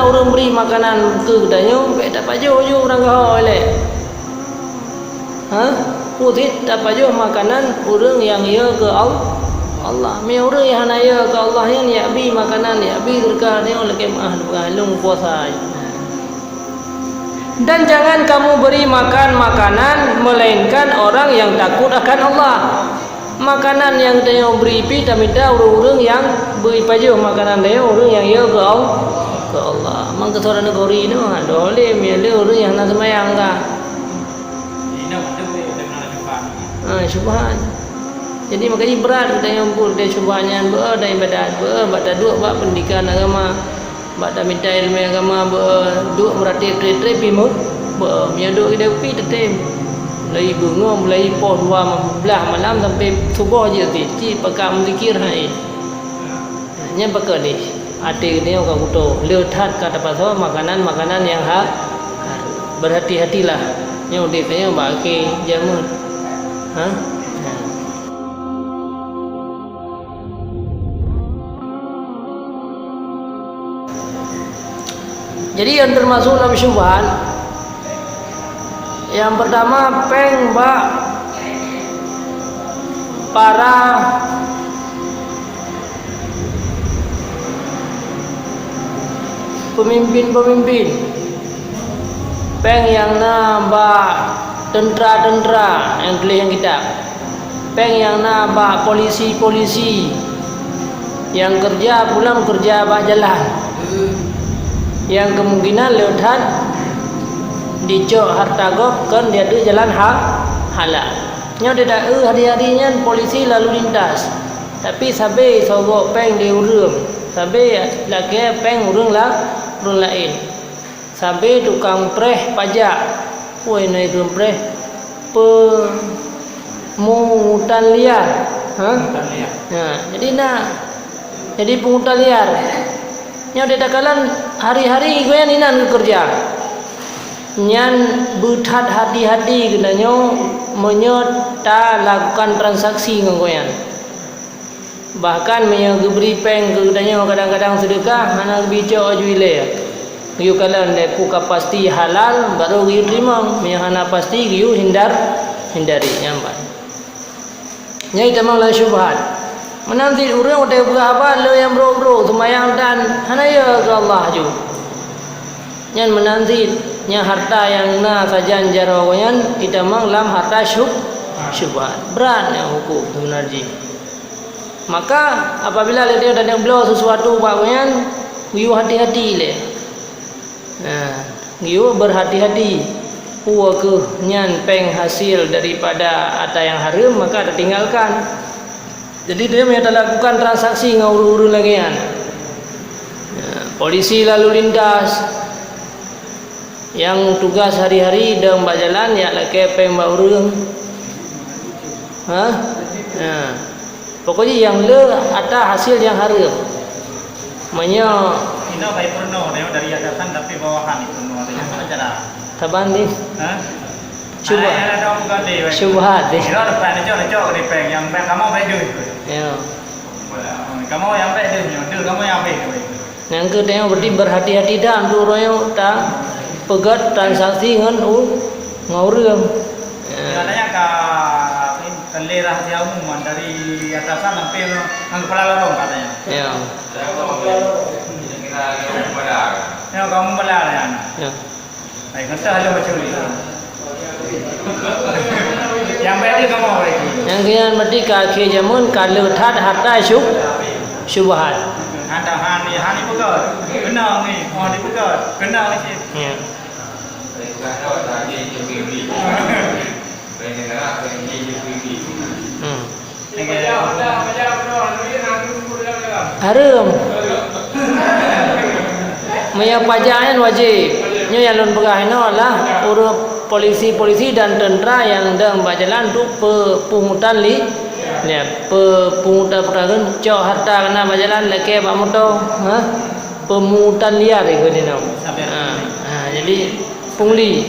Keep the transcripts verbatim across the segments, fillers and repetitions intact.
Ureuëng bri makanan keu geutanyoe, bék tapajoh ju ureuëng gaho ilée. Ha? Peue cit tapajoh makanan ureuëng nyang yö keu Al-, Allah. Meunyoe ureuëng nyang hana yö keu Allah nyan, jak bi makanan, jak bi seudeukah, nyoe lakée meuáh, lôn puasa. Dan jangan kamu beri makan makanan melainkan orang yang takut akan Allah. Makanan nyang tanyoe bri pih tamita ureuëng-ureuëng nyang bri pajoh makanan tanyoe ureuëng nyang yö keu Al-, keu Allah. Mang keu saudara neugori nyoe, ha, dolim, ya, lé ureuëng nyang hana seumayang ka. Ha, syubhat. Jadi, makajih brat geutanyoe peureulée syubhat nyan, beu dan ibadat, beu bak taduek bak pendidikan agama. Bak tamita iéleumé agama beu duek meuratéb treb-treb pih meu-, beu meunyoe duek keudeh pih teutem. Mulai beungoh, mulai poh dua ma-, blaih malam sampai suboh jeuet cit, cit pakat meuzikir hai. Nyan pakon deh, até geutanyoe ka kuto, le that ka tapasoe makanan-makanan nyang ha-, hareuem. Berhati-hatilah, nyoe udeb tanyoe bak akhé jameun. Ha? Jadi, nyang teumasok lam syubhat, nyang peurtama, péng bak para peumimpén-peumimpén. Péng nyang na bak teuntra-teuntra nyang tuléh lam kitab. Péng nyang na bak polisi-polisi nyang keureuja pulang keureuja bak jalan, nyang keumungkinan le that jicok hareuta gob kon di ateueh jalan ha-, halal. Nyoe di daerah hari-hari nyan polisi lalu lintas, tapi sabe soe gob péng di ureuëng, sabe lakée péng ureuëng la-, ureuëng laén. Sabe tukang preh pajak, woi, na ureuëng preh, pemungutan liar. Ha? Pungutan liar. Ha, jadi na, jadi pungutan liar. Nyoe di takalon hari-hari gobnyan inan geukeureuja. Nyan beuthat hati-hati geutanyoe meunyoe talakukan transaksi ngon gobnyan. Bahkan meunyoe geubri péng keu geutanyoe kadang-kadang seudeukah, hana geubicok aju ilée. Geuyue kalon lé peue ka pasti halal, barô geuyue teurimong. Meunyoe hana pasti, geuyue hindar-, hindari. Nyan ban. Nyan itamong lam syubhat. Meunan cit ureuëng watée geupeugah haba le nyang brok-brok, seumayang dan hana yö keu Allah ju. Nyan meunan cit, nyan hareuta nyang na sajan jaroe gobnyan itamong lam hareuta syub-, syubhat. Brat nyan hukôm seubeuna jih. Maka, apabila lé tanyoe tanyoe bloe sesuatu bak gobnyan, geuyue hati-hati lé. Nah, geuyue berhati-hati. Peue kheueh nyan péng hasil daripada ata nyang hareuem, maka tatinggalkan. Jadi, tanyoe meunyoe talakukan transaksi ngon ureuëng-ureuëng lagée nyan. Nah, polisi lalu lintas, nyang tugas hari-hari dong bak jalan, jak lakée péng bak ureuëng. Ha? Ha. Pokok jih nyang le ata hasil nyang hareuem. Meunyoe inoe ka ipeurunoe, dari atasan tapi bawahan ipeurunoe, ada yang salah cara. Saban deh. Ha? Syubhat. Ada, ada orang bukan deh, weh. Syubhat deh. Kira depan, lecok, lecok ke depan, yang baik kamu baik deh. Ya. Kamu yang baik deh, deh kamu yang baik, weh. Nyang keu tanyoe berarti berhati-hati that untuk uroe nyoe tapeugét transaksi ngon u-, ngon ureuëng. Ya. Katanya ka, ka lé rahsia umum dari atasan sampai ngon kepala lorong katanya. Ya. Ya, kamu belar ya. Ya. Hai, ngetah lé macam ni. Nyang baik ni kamu baik. Nyang keu nyan berarti ka akhé jameun ka le that hareuta syub-, syubhat. Ada hani, hani peugah. Kena ni, oh, dipeugah. Kena ni. Ya. Hmm. Hareuem. Meunyoe pajak nyan wajéb. Nyoe nyang lôn peugah inoe adalah ureuëng polisi-polisi dan teuntra nyang dong bak jalan untuk pe-, peunghutang li-, ya, pe-, peunghutang peutaguen cok hareuta keunan bak jalan lakée bak moto, ha? Pemungutan liar ikheun inoe. Ha, ha, jadi pungli.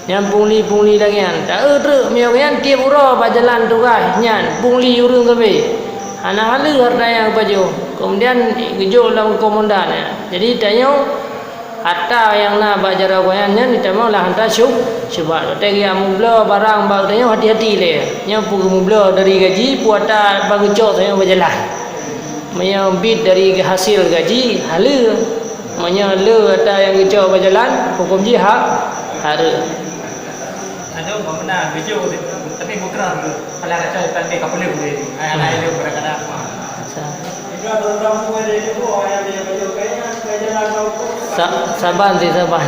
Nyang pungli-pungli lagée nyan. Ta-eu treuk meunyoe nyan tieb uroe bak jalan tugaih nyan pungli ureuëng sabe. Hana haleue hareuta nyang geupajoh. Kemudian geujok lam komandan nyan. Jadi tanyoe Ata nyang na bak jaroe gobnyan nyan jitamong lam ata syub-, syubhat. Watèe geujak meubloe barang bak geutanyoe, hati-hati lé. Nyoe peue geumubloe dari gaji, peue ata ban geucok tanyoe bak jalan. Meunyoe bit dari hasil gaji, haleue. Meunyoe le ata nyang geucok bak jalan, huköm jih ha-, hareuem. Aduh, peue meunan, geujok, tapi bukra, alah kacau, tapi kapeuleum deh. Ai, alah, hmm, ileuem kadang-kadang. Sa-, sa-, saban sih, saban.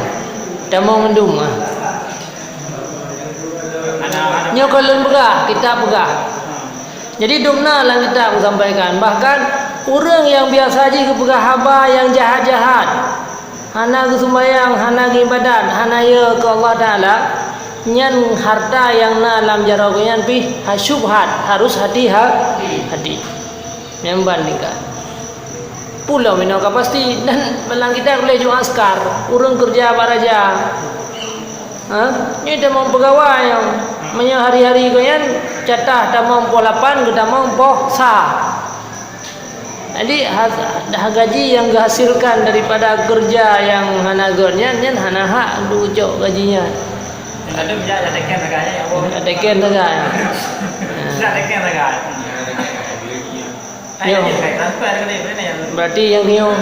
Tamong mandum ah. Nyoe ka lôn peugah, kitab peugah. Jadi, dum na lam kitab sampaikan, bahkan ureuëng nyang biasa jih geupeugah haba nyang jahat-jahat, hana geusumbayang, hana geuibadat, hana yö keu Allah Taala, nyan harta nyang na lam jaroe geuh nyan pih ha syubhat, harus hati-ha-, hati. Nyan ban tingkat. Peue lom inoe ka pasti, dan lam kitab lé ju askar, ureuëng keureuja bak raja. Ha? Nyoe tamong peugawai nyoe. Meunyoe hari-hari geuh nyan, jatah tamong poh lapan, geutamong poh sa. Jadi, ha-, ha gaji nyang geuhasilkan daripada keureuja nyang hana göt nyan, nyan hana hak geucok gaji nyan. Ada bijak ya teken tegaknya, ya Allah. Ya teken tegak, ya. Ya teken tegak. Yo. Berarti nyang keunyoe,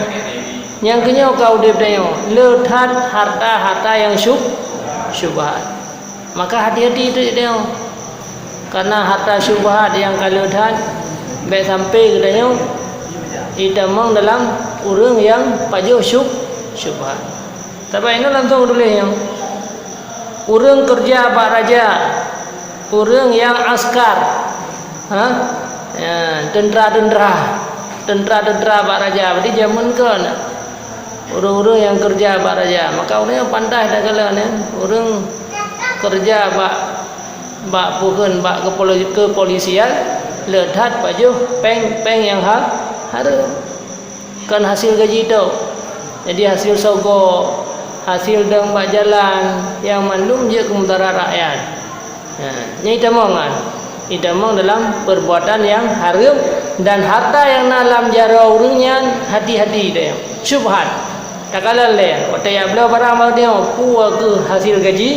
nyang keunyoe ka udeb tanyoe, le that harta-harta nyang syub-, syubhat. Maka hati-hati teuk tanyoe. Karena harta syubhat nyang ka le that, bèk sampai geutanyoe jitamong dalam ureuëng nyang pajoh syub-, syubhat. Sabab inoe langsung tuléh nyoe. Ureuëng keureuja bak raja, ureuëng nyang askar, ha? Ya, teuntra-teuntra, teuntra-teuntra bak raja, berarti jameun kon. Ureuëng-ureuëng nyang keureuja bak raja, maka ureuëng nyan pantas takalon nyan, ureuëng keureuja bak, bak peue kheun, bak keupolo-, keupolisian, le that pajoh péng-péng nyang ha-, hareuem. Kon hasil gaji tok. Jadi, hasil sogoe, hasil dong bak jalan, nyang mandum jeuet keu mudarat rakyat. Nah, nyan itamong kan? Itamong dalam perbuatan nyang hareuem, dan harta nyang na lam jaroe ureuëng nyan hati-hati deh. Syubhat. Takalon lé, watèe jak bloe barang bak geutanyoe, peue keuh hasil gaji,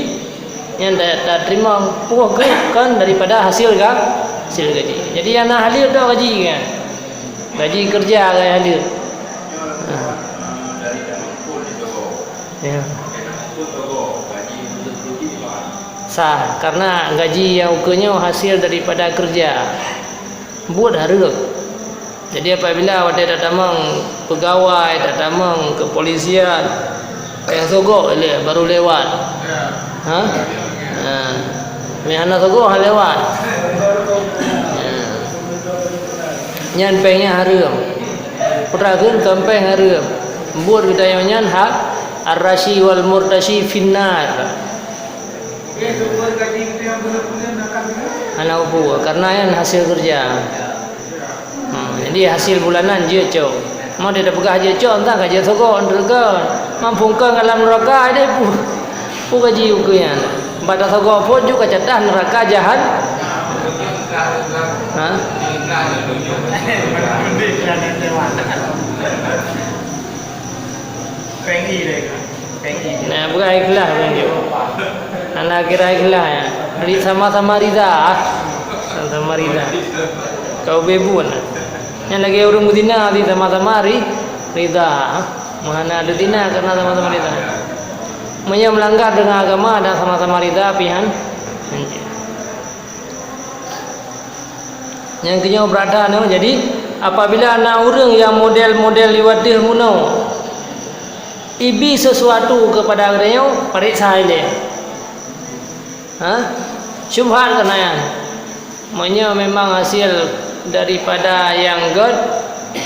nyan ta-, tateurimong, peue keuh kon daripada hasil ga-, hasil gaji. Jadi, nyang na haleue tok gaji kan. Gaji keureuja ka haleue. Ha. Ya. Sah, karena gaji nyang ukeue nyoe hasil daripada keureuja. Buet hareuem. Jadi, apabila watèe tatamong peugawai, tatamong keupolisian, péng sogoe lé baru lewat. Ha? Ha. Meuhana sogoe hana lewat. Ha. Nyan péng nyan hareuem. Peue kheun kon péng hareuem. Buet geutanyoe nyan ha, ar-rashi wal murtashi finnar. Hana upu, karena nyan hasil keureuja. Hmm, jadi hasil bulanan jeuet cok. Mau dia peugah jeuet cok, entah ka jeuet sogoe, enteuk kon. Mampung kon alam neuraka deh, pu-, pu gaji ukeue nyan. Bak tasogoe phon ju ka jatah neuraka jahan-, ha? Nah, bukan ikhlas pun. Anak kira ikhlas ya. Jadi sama-sama rida, ah. Sama-sama rida. Kau bebun. Yang lagi ureuëng beuzina di sama-sama ri-, rida, ah. Meuhana ada zina karena sama-sama rida. Meunyoe melanggar dengan agama dan sama-sama rida pihan. Nyang keunyoe beurata nyoe, jadi apabila na ureuëng nyang model-model liwat deuh bunoe, ibi sesuatu kepada geutanyoe, pareksa ilée. Ha? Syubhat keunayan. Meunyoe memang hasil daripada nyang gét,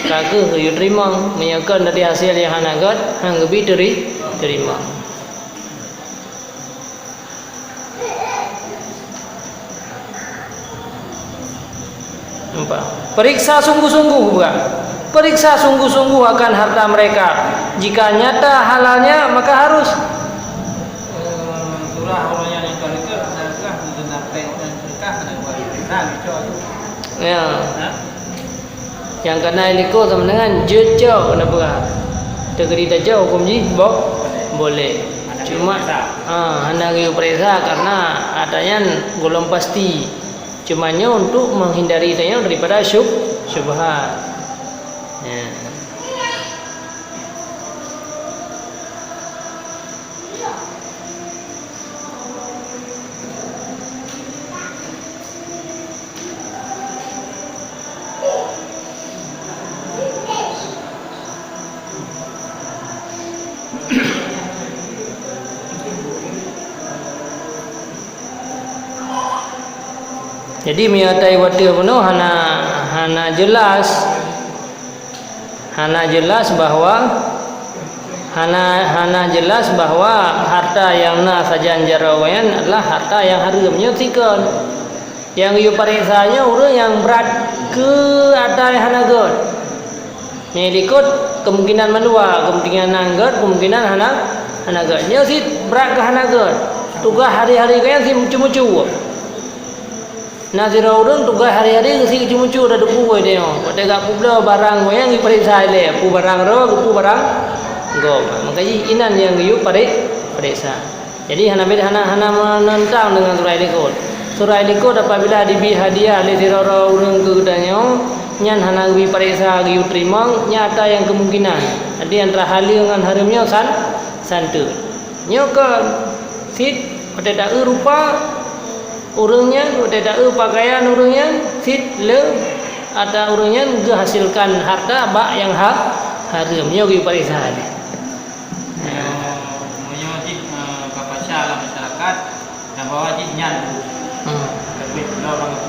ka kheueh geuyue teurimong. Meunyoe kon dari hasil nyang hana gét, han geubi teuri-, teurimong. Nampak? Periksa sungguh-sungguh, bukan? Periksa sungguh-sungguh akan harta mereka. Jika nyata halalnya, maka harus. Surah orang yang nikah itu, Ya. Nyang kana iliko sama dengan jeuet cok keunan peugah. Teukeudi tacok huköm jih bo-, Boleh. Cuma, ah, hana geuyue pareksa karena ata nyan gohlom pasti. Cuma nyoe untuk menghindari tanyoe daripada syub-, syubhat. Ya. Jadi, meunyoe ata watèe bunoe hana, hana jelas, hana jelas bahwa, hana, hana jelas bahwa harta nyang na sajan jaroe nyan adalah harta nyang hareuem. Nyoe sikon. Nyang geuyue pareksa nyoe ureueng nyang brat keu ata nyang hana gèt. Nyan likot kemungkinan mandua, kemungkinan gèt, kemungkinan hana, hana gèt. Nyoe cit brat keu hana gèt. Tugaih hari-hari gobnyan cit mucu-mucu. Na sidroe ureueng tugaih hari-hari geuh cit mucu-mucu, dak teupeu woe nyoe. Watèe geupubloe barang gobnyan geupareksa ilèe, peue barang droe, peue barang gob. Maka jih inan nyang geuyue parek-, pareksa. Jadi hana beda, hana, hana menentang dengan surah likot. Surah likot apabila dibi hadiah lé sidroe ureueng keu geutanyoe, nyan hana geuyue pareksa geuyue teurimong, nyan ata nyang kemungkinan. Jadi antara haleue ngon hareuem nyoe san-, santeue. Nyoe kon cit watèe taeu rupa ureueng nyan, watèe taeu pakaian ureueng nyan, cit le ata ureueng nyan geuhasilkan harta bak nyang ha-, hareuem. Nyoe geuyue pareksa lé. Meunyoe, meunyoe jih, eh, ka pasya lam masyarakat, nyang bahwa jih nyan. Hmm. Tapi belum orang tu.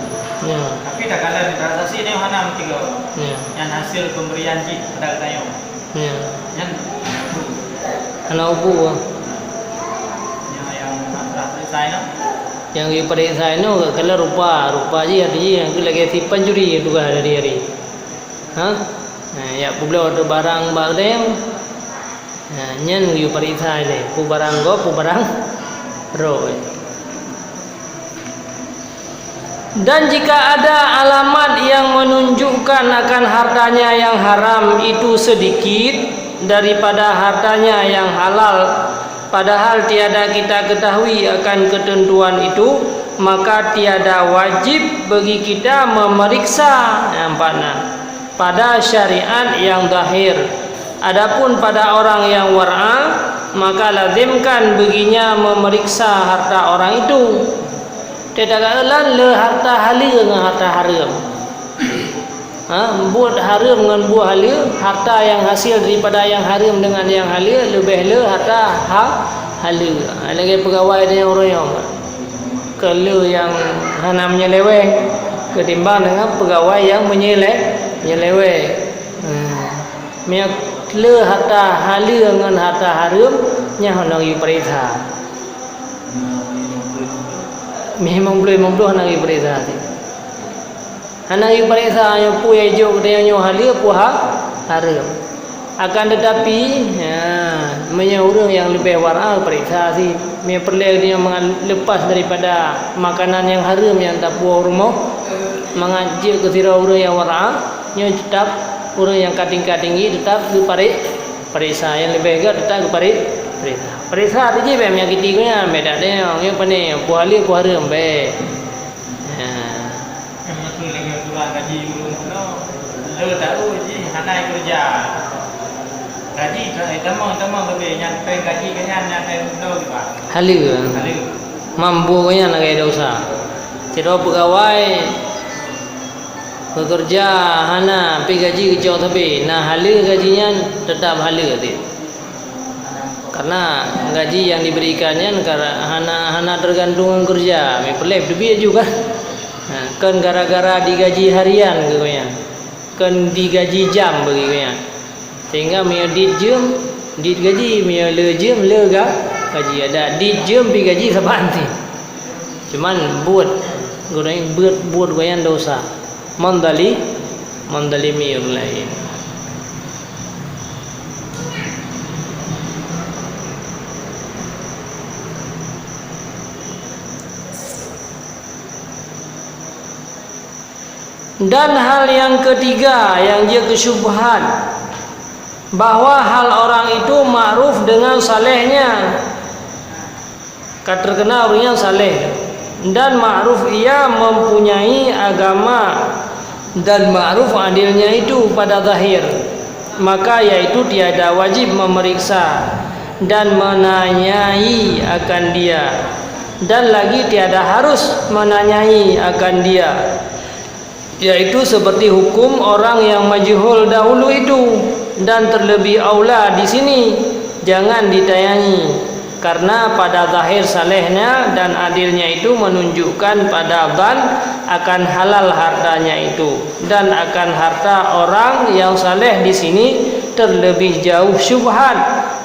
Ya. Tapi takalon transaksi ni hana meusigoe. Ya. Nyan hasil pemberian jih pada geutanyoe. Ya. Nyan, nyan tu. Hana ubu, ah. Nyan yang nak selesai, no? Nyang geupareksa nyoe ka kalon rupa, rupa jih, até jih nyang lagèe si pancuri tugaih dari hari. Ha? Nah, jak peubloe barang bak geutanyoe. Nah, nyan geuyue pareksa ilèe, peue barang gob, peue barang droe. Dan jika ada alamat yang menunjukkan akan hartanya yang haram itu sedikit daripada hartanya yang halal, padahal tiada kita ketahui akan ketentuan itu, maka tiada wajib bagi kita memeriksa. Nampak, nah? Pada syariat yang zahir. Adapun pada orang yang war'a, maka lazimkan baginya memeriksa harta orang itu. Teuka lan le harta haleue ngon harta hareuem. Ha, buet hareuem ngon buet haleue, harta nyang hasil daripada nyang hareuem dengan nyang haleue leubeh le harta ha-, haleue. Ha, lagèe peugawai tanyoe uroe nyoe. Keu le nyang hana meunyeuleweng ketimbang dengan peugawai nyang meunyeule-, meunyeuleweng. Hmm. Meunyoe le harta haleue ngon harta hareuem, nyan hana geuyue pareksa. Limong ploh, limong ploh hana geuyue pareksa. Hana geuyue pareksa nyoe peue nyang jok geutanyoe nyoe haleue, peue ha-, hareuem. Akan teutapi, ya, meunyoe ureueng nyang leubeh war'a, pareksa cit. Meunyoe peureulèe geutanyoe mangat leupah daripada makanan nyang hareuem nyang tapuwoe u rumoh, mangat jeuet keu sidroe ureueng nyang war'a, nyoe teutap ureueng nyang ka tingkat tinggi teutap geuparek-, pareksa, nyang leubeh gèt teutap geuparek-, pareksa. Pareksa tu jih bèk menyakiti gobnyan, bèk dak deungoe, nyoe pane, peue haleue, peue hareuem, bèk. Ya. Kan beutôi lagèe aturan gaji ureueng bunoe, le taeu jih hana keureuja. Gaji ta-, tamong-tamong leubeh nyan pèng gaji geuh nyan nyang lhèe bunoe geuba. Haleue. Haleue. Mampu geuh nyan lagèe desya. Sidroe peugawai geukeureuja hana, pi gaji geucok sabe, na haleue gaji nyan, teutap haleue cit. Karena gaji nyang diberikan nyan kara-, hana, hana teugantung ngon keureuja, meupeulép teubiet ju kan. Ha, kon gara-gara digaji harian keu gobnyan, kon digaji jam bagi gobnyan. Sehingga meunyoe dit jeuem, dit gaji, meunyoe le jeuem, le ga-, gaji. Adak dit jeuem pi gaji saban cit. Cuman buet gobnyan, buet, buet gobnyan desya. Mendali-, mendalimi ureueng laén. Dan hal nyang keutiga nyang jeuet keu syubhat, bahwa hal orang itu ma'ruf dengan salehnya, ka terkenal ureuëng nyan saleh, dan ma'ruf ia mempunyai agama, dan ma'ruf adilnya itu pada zahir, maka yaitu tiada wajib memeriksa dan menanyai akan dia, dan lagi tiada harus menanyai akan dia, yaitu seperti hukum orang yang majhul dahulu itu, dan terlebih aula di sini jangan ditanyai, karena pada zahir salehnya dan adilnya itu menunjukkan pada zan akan halal hartanya itu, dan akan harta orang yang saleh di sini terlebih jauh syubhat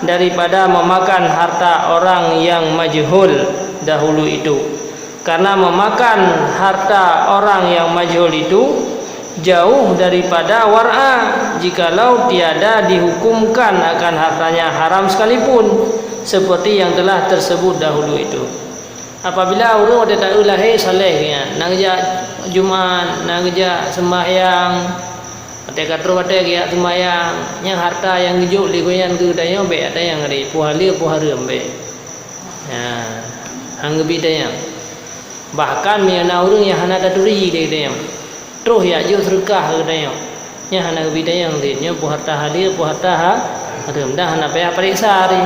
daripada memakan harta orang yang majhul dahulu itu. Karena memakan harta orang yang majhul itu jauh daripada war'a, jikalau tiada dihukumkan akan hartanya haram sekalipun, seperti yang telah tersebut dahulu itu. Apabila ureuëng watée taeu lahé saleh geuhnyan, na geujak Jumat, na geujak sembahyang, watée ka troh watée geujak sembahyang, nyang harta nyang geujok lé geuhnyan keu geutanyoe bék ata nyang ri, peue haleue peue hareuem bék. Ya, hana geubi tanyong. Bahkan meunyoe na ureuëng nyang hana taturi lé geutanyoe, troh jak jok seudeukah keu geutanyoe, nyan hana geubi tanyong cit, nyoe peue harta haleue, peue harta ha-, hareuem, dan hana payah pareksa teuh.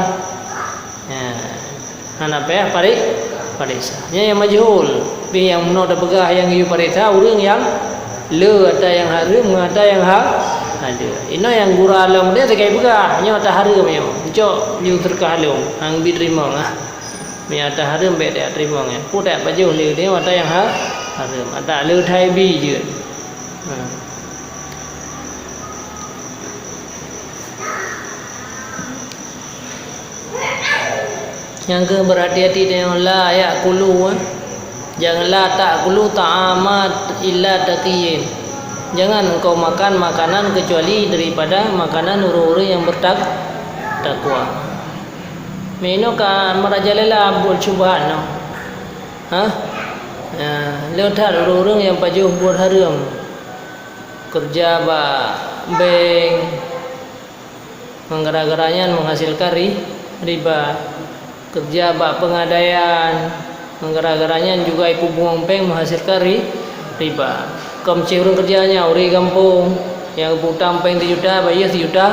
Ya, hana payah parek-, pareksa. Nyan nyang majhul. Pih nyang meunoe tapeugah nyang geuyue pareksa ureuëng nyang le ata nyang hareuem ngon ata nyang ha-, haleue. Inoe nyang gura lom deh teuka jipeugah, nyoe ata hareuem nyoe. Cok nyoe seudeukah lom, hana geubi teurimong ah. Meunyoe ata hareuem bék tajak teurimong nyan. Peue tajak pajoh lé nyoe ata nyang ha-, hareuem, ata le that jibi jeuet. Ha. Nyang keuh beurhati-hati tanyoe, la ya'kulu, eh. Jangan, la ta'kulu ta'ama illa taqiyyin. Jangan engkau makan makanan kecuali daripada makanan ureuëng-ureuëng nyang bertak-, takwa. Meunyoe ka merajalela buet syubhat nyoe. Hah? Nah, le that ureuëng-ureuëng nyang pajoh buet hareuem. Keureuja bak bank, ngon gara-gara nyan meuhasilkan ri-, riba. Keureuja bak peungadaian, ngon gara-gara nyan juga jipeubungong péng meuhasilkan ri-, riba. Kon cit ureuëng keureuja nyan, ureuëng gampông, nyang geupeutang péng sijuta, bayeue sijuta,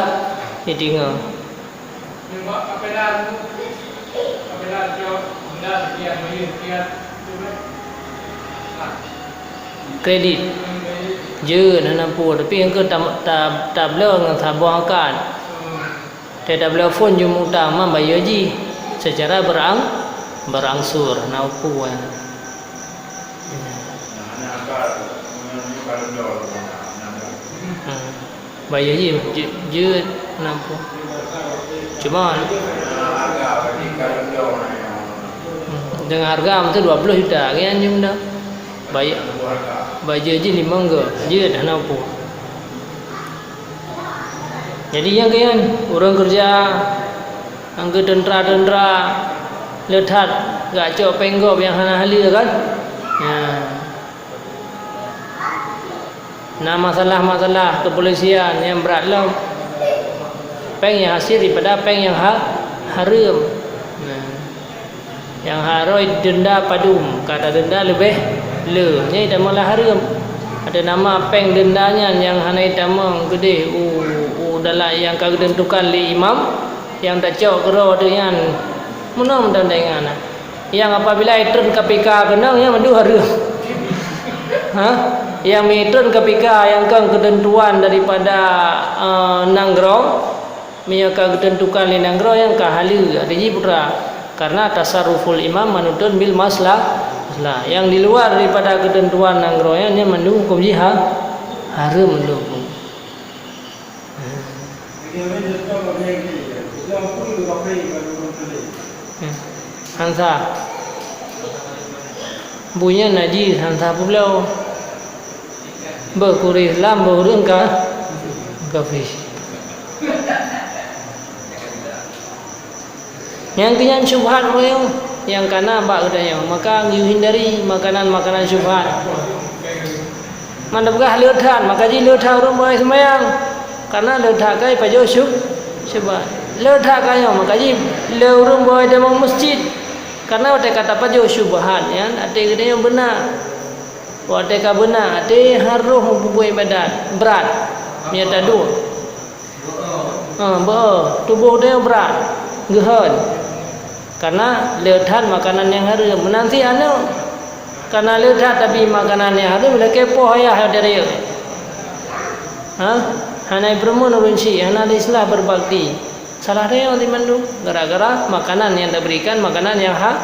jitingoe. Kredit. Jeuet hana peue, tapi engkau ta-, ta-, tabloe ngon saboh akad. Teutabloe phon jeuet meuutang, man bayeue jih secara berang-, berangsur, hana peue. Hmm. Bayeue jih jeuet, jeuet hana peue. Cuma, hmm, deungon hareuga meuteuk dua ploh juta, kian jeuet meunan. Bayeue, bayeue jih limong go, jeuet hana peue. Jadi nyang keu nyan, ureuëng keureuja, nyang keu teuntra-teuntra, le that geucok péng gob nyang hana haleue kan? Nyan. Na masalah-masalah keupolisian nyang brat lom. Péng nyang hase daripada péng nyang ha-, hareuem. Nah. Nyang harôh denda padum, ka tadenda leubeh le, nyan jitamong lam hareuem. Ada nama péng denda nyan nyang hana jitamong keudeh u, u dalam nyang ka geuteuntukan lé imam, nyang tacok keudroe teuh nyan. Meunoe meunan ingat na. Nyang apabila jitreun K P K keunong, nyan mandum hareuem. Ha? Nyang meutreun K P K nyang kon keuteuntuan daripada, eh, nanggroe, meunyoe ka geuteuntukan lé nanggroe nyan ka haleue, ata jih putra, karena tasarruful imam manutun bil maslah-, maslah. Nyang di luar daripada keuteuntuan nanggroe nyan, nyan mandum huköm jih ha-, hareuem mandum. Hmm. Hansa. Bunya najis, hansa publoe. Beuh ureuëng Islam, beuh ureuëng ka-, kafé. Nyang keu nyan syubhat meunyoe nyang kana bak geutanyoe, maka geuhindari makanan-makanan syubhat. Man tapeugah le that, maka jih le that ureuëng beuet seumayang, karena le that kai pajoh syub-, Syubhat. Le that kayong, maka jih le ureuëng beuet deungon meuseujid. Karena watée ka tapajoh syubhat nyan, até geutanyoe beuna. Watée ka beuna até, harôh meupeubuet iébadat brat, meunyoe taduek. Ha, beu, tuboh tanyoe brat, geuhon. Karena le that makanan nyang hareuem. Meunan cit aneuk, karena le that tabi makanan nyang hareuem, lakée poh ayah dari Ha? Hana ipeureumeun ureuëng syiek, hana diislah berbakti. Salah tanyoe di mandum, gara-gara makanan nyang taberikan, makanan nyang ha-,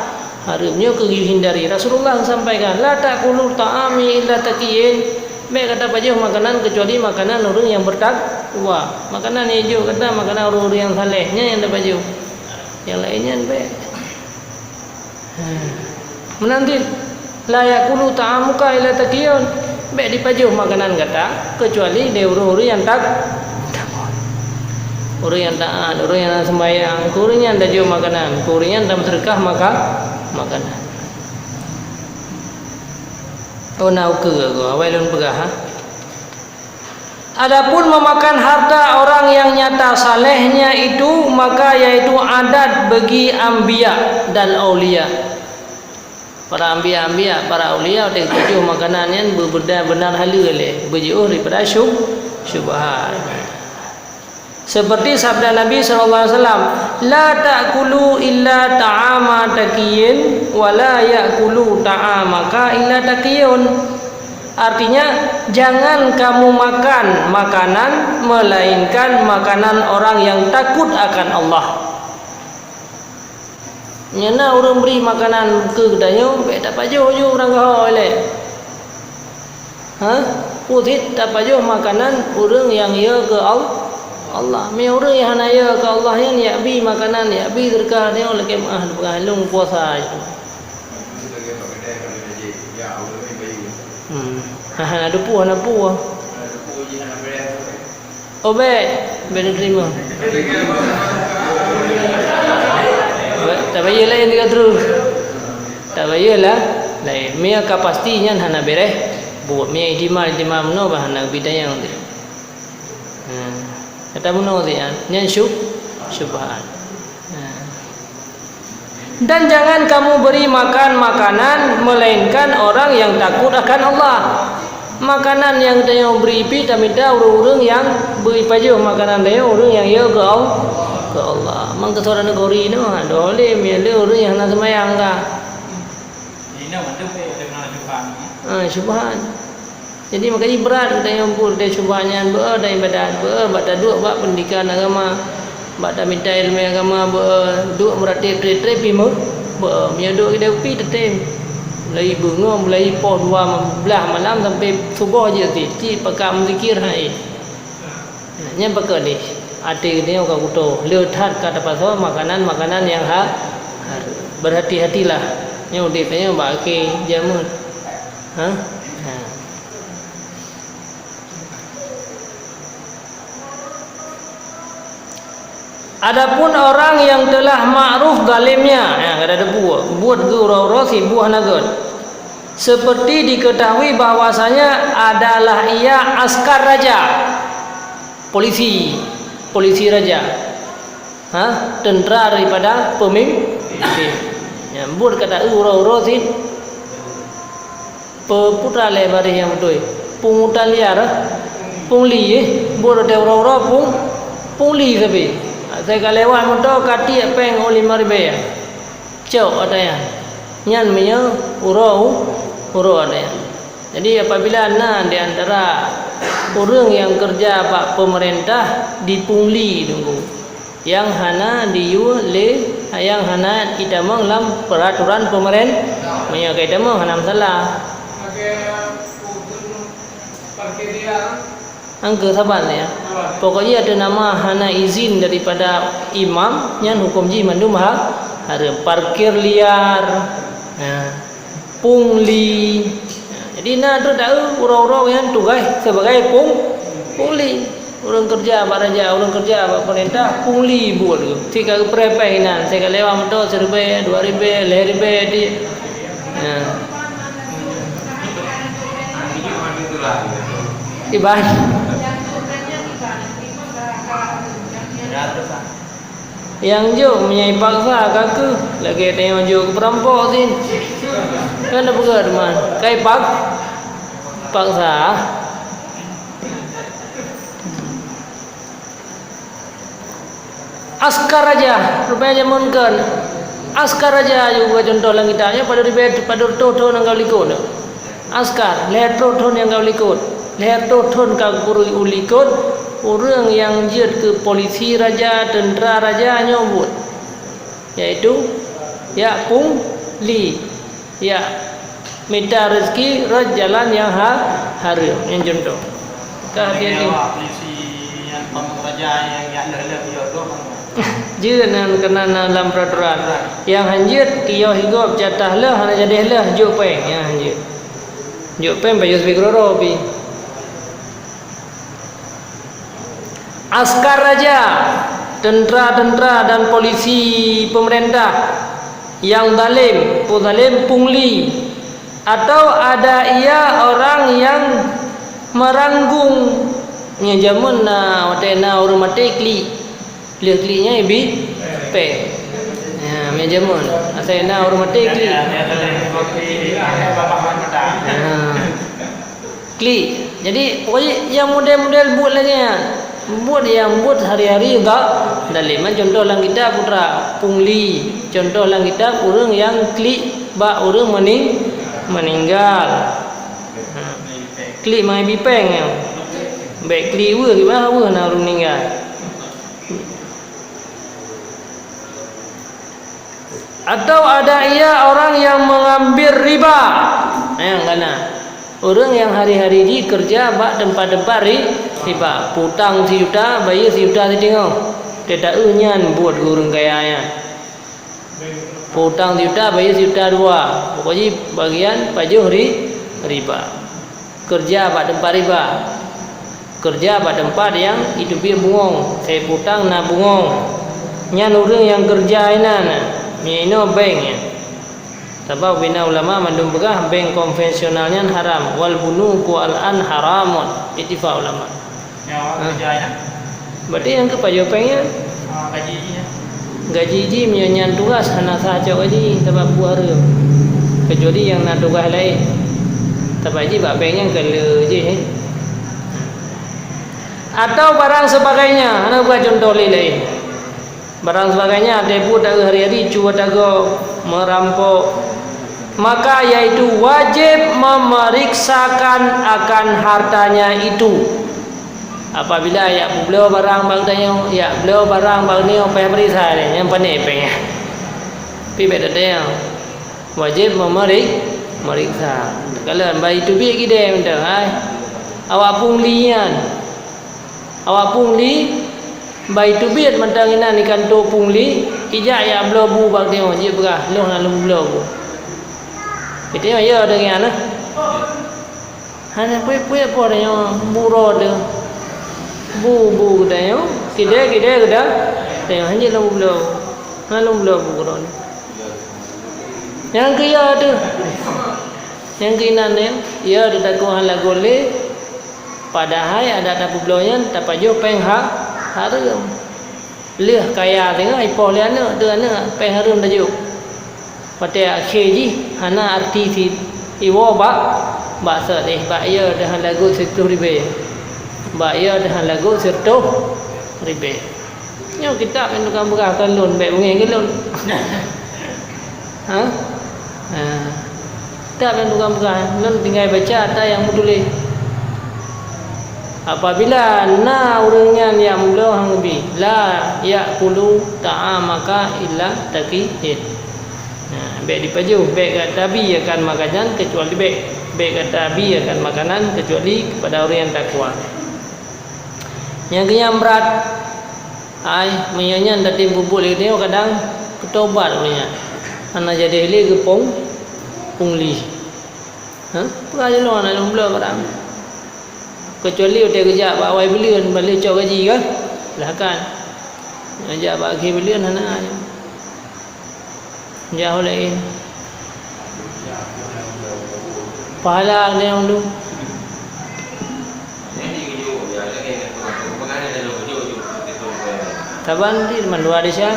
hareuem. Nyoe keuh geuhindari. Rasulullah sampaikan, "La ta'kulu ta'ami illa taqiyin." Bék gata pajoh makanan keucuali makanan ureuëng nyang bertakwa. Makanan nyang jok gata, makanan ureuëng-ureuëng nyang saleh, nyan nyang tapajoh. Nyang laén nyan bék. Meunan cit, "La ya'kulu ta'amuka illa taqiyyun." Bék dipajoh makanan gata keucuali lé ureuëng-ureuëng nyang tak-, ureuëng nyang taat, ureuëng nyang na seumbahyang, keu ureuëng nyan tajoh makanan, keu ureuëng nyan tameuseudeukah maka-, makanan. Oh, na ukeue goe, awai lôn peugah, ha. Adapun memakan harta orang yang nyata salehnya itu, maka yaitu adat bagi anbiya dan aulia. Para anbiya-anbiya, para aulia, watée geupajoh makanan nyan beubeuda-, beunar haleue lé, beujiôh daripada syub-, syubhat. Seperti sabda Nabi sallallahu alaihi wasallam, "La ta'kulu illa ta'ama taqiyin, wa la ya'kulu ta'amaka illa taqiyyun." Artinya, jangan kamu makan makanan melainkan makanan orang yang takut akan Allah. Nyan na ureuëng bri makanan keu geutanyoe, bék tapajoh ju ureuëng geuhôi lé. Ha? Peue cit tapajoh makanan ureuëng nyang yö keu Al-, Allah. Meunyoe ureuëng nyang hana yö keu Allah nyan, yak bi makanan, yak bi seudeukah, nyoe lakée meuáh, peugah lôn puasa. Hmm. Hana dupu, hana peue. Oh, bék, bék neuteurima. Bék, tabayeue laén tiga terus. Tabayeue lah laén. Meunyoe ka pasti nyan hana béréh buet. Meunyoe ihtimal-ihtimal meunoe bah hana geubri tanyong teuh. Hmm. Kata meunoe teuh nyan, nyan syub-, syubhat. Hmm. Dan jangan kamu beri makan makanan melainkan orang yang takut akan Allah. Makanan nyang tanyoe bri pih tamita ureuëng-ureuëng nyang bri pajoh makanan tanyoe ureuëng nyang yö keu Al-, keu Allah. Mang keu saudara neugori nyoe, ha, dolim, ya, le ureuëng nyang hana seumayang ka. Ini mandum, eh, ada kena syubhat ni. Ah, syubhat. Jadi, makajih brat geutanyoe buet teuh syubhat nyan, beu dan iébadat, beu bak taduek bak peundidikan agama, bak tamita iéleumé agama, beu duek meuratéb tré-tré pih meu-, beu meunyoe duek keudeh upi teutem. Mulai beungoh, mulai poh dua blaih malam sampai suboh jeuet cit, cit pakat meuzikir hai. Nyan pakon lé até geutanyoe ka kuto, le that ka tapasoe makanan-makanan nyang ha-, hareuem. Berhati-hatilah. Nyoe udép tanyoe bak akhé jameun. Ha? Ha. Adapun orang yang telah ma'ruf zalimnya, ya, kada ada buah, buat geu uroe-uroe si buah nagot. Seperti diketahui bahwasanya adalah ia askar raja, polisi, polisi raja. Ha? Tentara daripada pemimpin. Ya, buat kata uroe-uroe si Pe-, peue teuma lé baréh nyang beutôi? Pungutan liar, eh? Pungli, eh? Buet watée uroe-uroe pung-, pungli sabe. Asai ka lewat moto ka tiek péng oh lima ribée. Cok ata nyan. Nyan meunyoe uroe, uroe ata nyan. Jadi, apabila na di antara ureuëng nyang keureuja bak peumeurintah dipungli teungku, nyang hana diyue lé, nyang hana jitamong lam peuraturan peumeuren-, meunyoe ka jitamong hana masalah. Angke saban ya. Pokoknya ada nama hana izin daripada imam, nyan hukum jih mandum ha-, hareuem. Parkir liar. Nah. Pungli. Jadi na treuk taeu uroe-uroe nyan tugaih sebagai pung-, pungli. Ureuëng keureuja bak raja, ureuëng keureuja bak pemerintah, pungli buet tu. Cit ka geupreh péng inan, cit ka lewat moto siribée, dua ribée, lhée ribée di. Ya. Iban. Nyang jok meunyoe paksa ka keuh, lagée tanyoe jok keu peurampok cit. Kan na peugah teuma, kai pak-, paksa. Askar raja, rupanya jameun kon. Askar raja juga contoh lam kitab nyoe, padub ribée, padub reutôh thon nyang ka likot. Askar, lhée reutôh thon nyang ka likot. Lhée reutôh thon ka geukuri u likot, ureuëng nyang jeuet keu polisi raja, teuntra raja nyoe buet, yaitu jak pungli. Ya, mita rezeki rot jalan nyang ha-, hareuem, nyang contoh. Ka hati-hati. Awak polisi nyang pamong raja nyang jak lheueh-lheueh piôh tu, jeuet nan keunan lam peraturan. Nyang hanjeuet kiyoh higop jatah lheueh hana jadi lheueh jok péng, nyang hanjeuet. Jok péng pajoh sibeue keudroe pi. Askar raja, tentara-tentara dan polisi pemerintah nyang zalim, peue zalim, pungli, atau ada ia orang yang meranggung, nyang jameun na watée na ureuëng maté klik, lheueh klik nyan ibi péng. Ya, nyang jameun, asai na ureuëng maté klik. Ya. Klik. Jadi, pokoknya nyang model-model buet lagée nyan. Buet nyang buet hari-hari ga-, zalim. Contoh lam kitab putra, pungli. Contoh lam kitab ureuëng nyang klik bak ureuëng meuning-, meuninggal. Ha. Klik mai bi péng nyan. Bék klik weueh, kiban weueh na ureuëng meuninggal. Atau ada ia orang yang mengambil riba. Nyang kana. Ureuëng nyang hari-hari jih keureuja bak teumpat-teumpat ri-, riba. Peutang sijuta, bayeue sijuta sitingoh. Teuta eu nyan buet keu ureuëng kaya nyan. Peutang sijuta, bayeue sijuta dua. Pokok jih bagian pajoh ri-, riba. Keureuja bak teumpat riba. Keureuja bak teumpat nyang jiteubiet bungöng, sép peutang na bungöng. Nyan ureuëng nyang keureuja inan, meunyoe inoe bank nyan. Sabab ubena ulama mandum peugah bank konvensional nyan haram, wal bunuku al-an haramun, ittifaq ulama. Nyawa. Ha. Keureuja inan. Berarti nyang keuh pajoh péng nyan? Ah, gaji jih nyan. Gaji jih meunyoe nyan tugas hana sah cok gaji, sabab buet hareuem. Kecuali nyang na tugas laén. Sabab jih bak bank nyan ka le jih, eh. Atau barang sebagainya, hana buat contoh lé laén. Barang sebagainya, teubuet hari-hari, cue tagoe, merampok, maka yaitu wajib memeriksakan akan hartanya itu. Apabila jak peubloe barang bak geutanyoe, jak bloe barang bak geutanyoe, payah peuriksa lé, nyang pané péng. Pi bék tatanyong. Wajéb meumeuri-, meuriksa. Kalon bak jiteubiet keudè mantong, hai. Awak pungli nyan. Awak pungli, bak jiteubiet mantong inan di kantô pungli, ijak jak bloe bu bak geutanyoe, jeuet peugah, "Lôn hana lôn bloe bu." Geutanyoe, "Yo, deungon nyan." Hana puet-puet po tanyoe bu rot teuh. Bu, bu geutanyoe, kidè, kidè geuda-, tanyoe hana jeuet lôn bloe. Hana lôn bloe bu rot. Nyang keu yo teuh. Nyang keu inan nyan, yo teuh takot hana lagot lé. Padahai adak tapeubloe nyan tapajoh péng ha-, hareuem. Lheueh kaya teungoh ipoh lé aneuk, teuh aneuk péng hareuem tajok. Watèe akhé jih hana arti sit iwoe bak, bak sot, eh, bak yo deuh hana lagot sireutôh ribèe. Bak yo deuh hana lagot sireutôh ribèe. Nyoe kitab nyang tukang peugah kon lôn, bèk beungèh keu lôn. Ha? Ha. Kitab nyang tukang peugah, lôn tinggai baca ata nyang meutuléh. Apabila na ureueng nyan nyang meubloe han geubi, "La ya'kulu ta'amaka illa taqiyyin." Nah, bèk dipajoh, bèk gata bi akan makanan keucuali bèk, bèk gata bi akan makanan keucuali kepada ureueng nyang takwa. Nyang keunyan brat, ai, meunyoe nyan tatem peubuet lé geutanyoe kadang peutobat ureueng nyan. Hana jadi lé geupung-, pungli. Ha? Peugah jih lôn hana lôn bloe barang. Keucuali watèe geujak bak awai buleuen, ban lheueh cok gaji kan? Silahkan. Geujak bak akhé buleuen hana. Jauh laén. Pahala nyang dum. Saban di mandua desya.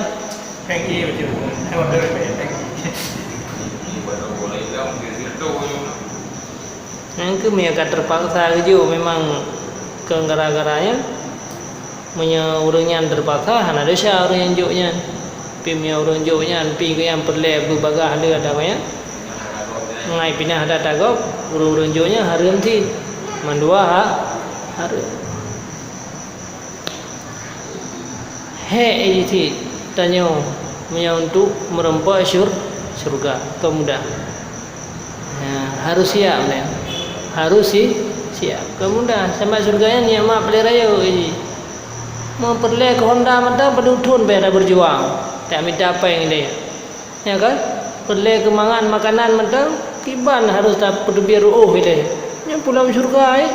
Nyang keuh meunyoe ka teupaksa geujok memang keu gara-gara nyan. Meunyoe ureuëng nyan teupaksa, hana desya ureuëng nyang jok nyan. Pi meunyoe ureuëng jok nyan, pi geuh nyang peureulée beubagaih lé ata nyan, ngai pinah ata gob, ureuëng-ureuëng jok nyan hareuem cit. Mandua ha-, hareuem. Hék jih cit tanyoe meunyoe untuk meurumpok syur-, syurga, kon mudah. Ya, harus siap nyan. Harus si-, siap. Kon mudah, sama syurga nyan nikmat peureulée rayeuk jih. Meupeureulée keu honda mantong padum thon beh tabeujuang, tamita péng lé. Ya kan? Peureulée keu mangan makanan mantong, kiban harus tapeuteubiet ruoh ilée. Nyan pulang syurga, eh.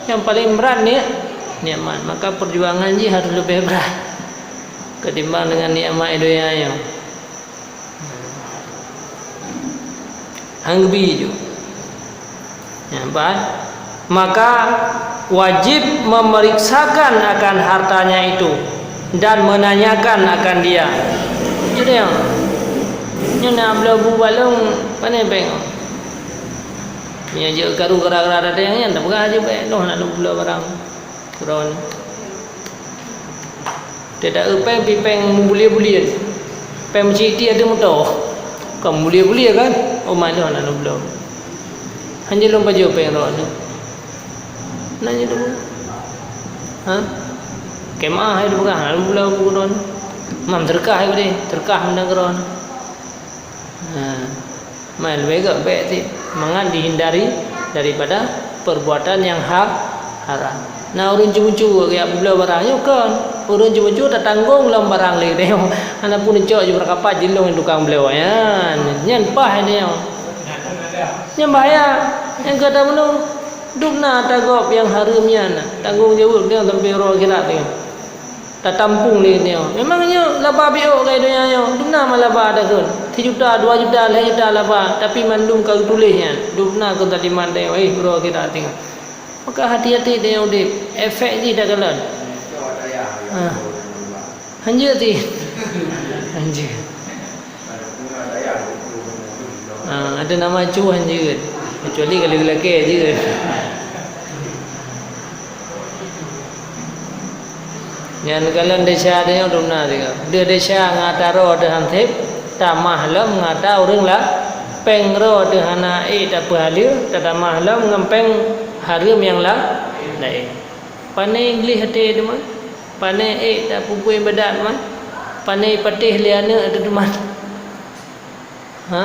Nyang paleng brat ni nikmat, maka peujuangan jih harus leubeh brat ketimbang dengan nikmat donya nyoe. Han geubi ju. Ya, bah. Maka wajib memeriksakan akan hartanya itu dan menanyakan akan dia. Jadi, nyoe na bloe bu balong, pane péng? Meunyoe jeuet karu gara-gara datang nyan, tapeugah jeuet bék, noh na bloe barang. Droeneuh. Teuta eu péng pi péng mubulie-bulie. Péng meuciti ateueh moto. Kon mubulie-bulie kan? Oh, manoe na lom-lom. Hanjeuet lôn pajoh péng droeneuh. Nanya dulu. Ha? Kemah hai dipeugah, lalu pula buku droeneuh. Mam teureukah hai udeh, teureukah meunan keudroe. Ha. Man leubeh gét bék cit, mangat dihindari daripada perbuatan yang ha-, haram. Na ureuëng ceumeucue geujak peubloe barang nyoe kon. Ureuëng ceumeucue tatanggong lom barang lé nyoe. Hana pun cok jibeuet kapat jilong tukang bloe nyan. Nyan paih nyoe. Nyan bahaya. Nyang gata bunoe. Dum na ata gob nyang hareuem nyan. Tanggong jaweueb nyoe sampoe uroe akhirat nyoe. Tatampung lé nyoe. Memang nyoe laba biôk keu donya nyoe. Dum na mah laba takheun. Sijuta, dua juta, lhée juta laba, tapi mandum ka geutuléh nyan. Dum na keu taliman tanyoe, eh, uroe kita tinggai. Maka hati-hati tanyoe udeb. Efek jih takalon. Ha. Hanjeuet jih. Hanjeuet. Ah, ada nama cu han jeuet. Kecuali kalau lelaki jeuet. Nyan kalon desya tanyoe dum na tiga. Deuh desya ngon ata droe teuh han seb, tamah lom ngon ata ureuëng la-, péng droe teuh hana ék tapeuhaleue, tatamah lom ngon péng hareuem nyang la-, laén. Pane gleh até teuma, pane ék tapeubuet ibadat teuma, pane patéh lé aneuëk teuma. Ha?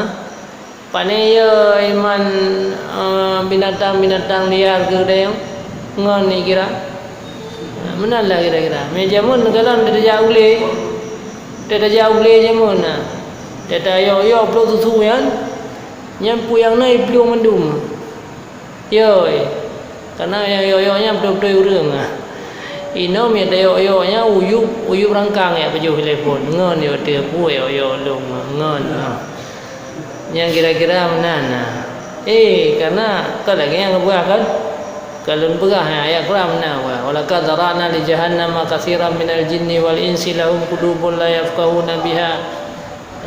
Pane yo iman, eh, binatang-binatang liar keu dayong ngon ni kira. Meunan lah kira-kira. Mé jameun kalon teutajak ulée, teutajak ulée jameun na. Teuta yok-yok ploh susu nyan, nyan puyang na iplueng mandum. Yoi, karena nyang yok-yok nyan beutôi-beutôi ureuëng. Inoe mie tayok-yok nyan uyueb, uyueb rangkang ya pajoh telepon. Ngon yo teuh pu yok-yok lom ngon. Nyang kira-kira meunan. Eh, karena ka lagée nyang geupeugah kan? Ka lôn peugah ayat Quran meunan, "Wa laqad zara'na li jahannama katsiran minal jinni wal insi lahum qulubun la yafqahuna biha."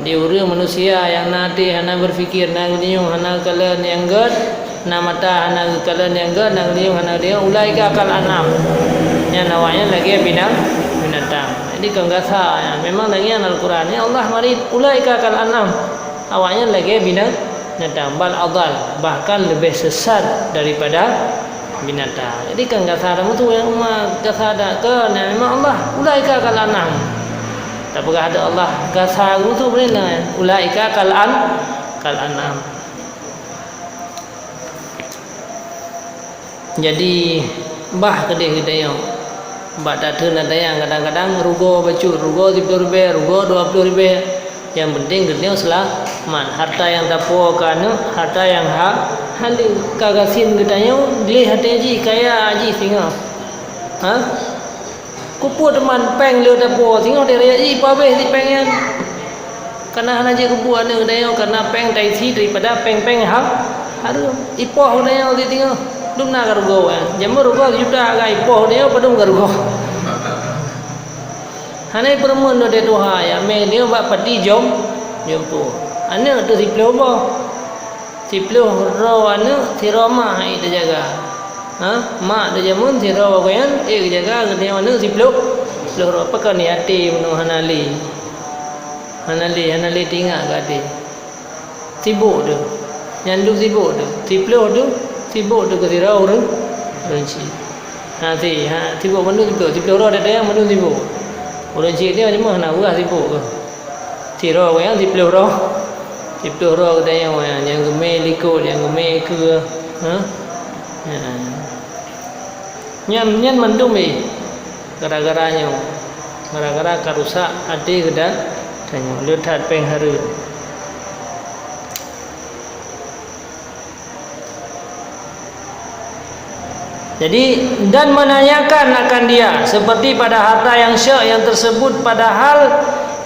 Di ureuëng manusia nyang na até hana berpikir, na geulinyueng hana geukalon nyang gét, na mata hana geukalon nyang gét, na geulinyueng hana geudeungoe, ulaika kal an'am. Nyan awaknyan lagée binang-, binatang. Jadi kon gasa nyan. Memang lagée nyan Al-Quran. Ya Allah marit, ulaika kal an'am. Awaknyan lagée binang-, binatang. Bal adal, bahkan leubeh sesat daripada binatang. Jadi kan gasa dak mutu nyang uma gasa dak ke, nah, memang Allah, ulaika kal an'am. Tapeugah dak Allah gasa mutu beurina, ulaika kal an-, kal an'am. Jadi bah keudeh geutanyoe. Bak tateun na dayang kadang-kadang rugoe bacut, rugoe siplôh ribée, rugoe dua plôh ribée. Nyang penting geutanyoe seulamat. Harta nyang tapuwoe keu aneuëk, harta nyang ha-, haleue. Ka gasien geutanyoe gleh até jih, kaya jih singoh. Ha? Keupeue teuma péng le tapuwoe singoh dirayek jih, pabéh si péng nyan. Kana hana jeuet keupeue aneuëk geutanyoe, kana péng taisi daripada péng-péng ha-, hareuem. Ipoh geutanyoe si singoh, dum na ka rugoe nyan. Jameun rugoe sijuta ka ipoh geutanyoe padum ka rugoe. Hana ipeureumeun watée tuha, ya mé nyoe bak pati jom, jumpu. Aneuëk teuh siploh boh. Siploh droe aneuëk, sidroe mah hai teujaga. Ha? Mak teujameun sidroe bagoe nyan, ék geujaga geutanyoe aneuëk siploh, siploh droe. Pakon yatim nyoe hana lé. Hana lé, hana lé teuingat geuh até. Sibok teuh. Nyan dum sibok teuh. Siploh teuh, sibok teuh keu sidroe ureuëng, ureuëng chik. Ha, si, ha, sibok bandum siploh. Siploh droe teuh nyang bandum sibok. Ureuëng chik nyoe cuma hana peugah sibok keuh. Sidroe nyang siploh droe. Siploh droe geutanyoe nyang, nyang geumé likot, nyang geumé keue. Ha? Ha. Nyan, nyan mandum, eh, gara-gara nyoe. Gara-gara ka rusak até geuda-, geutanyoe. Le that péng hareuem. Jadi, dan menanyakan akan dia, seperti pada harta yang syekh yang tersebut pada hal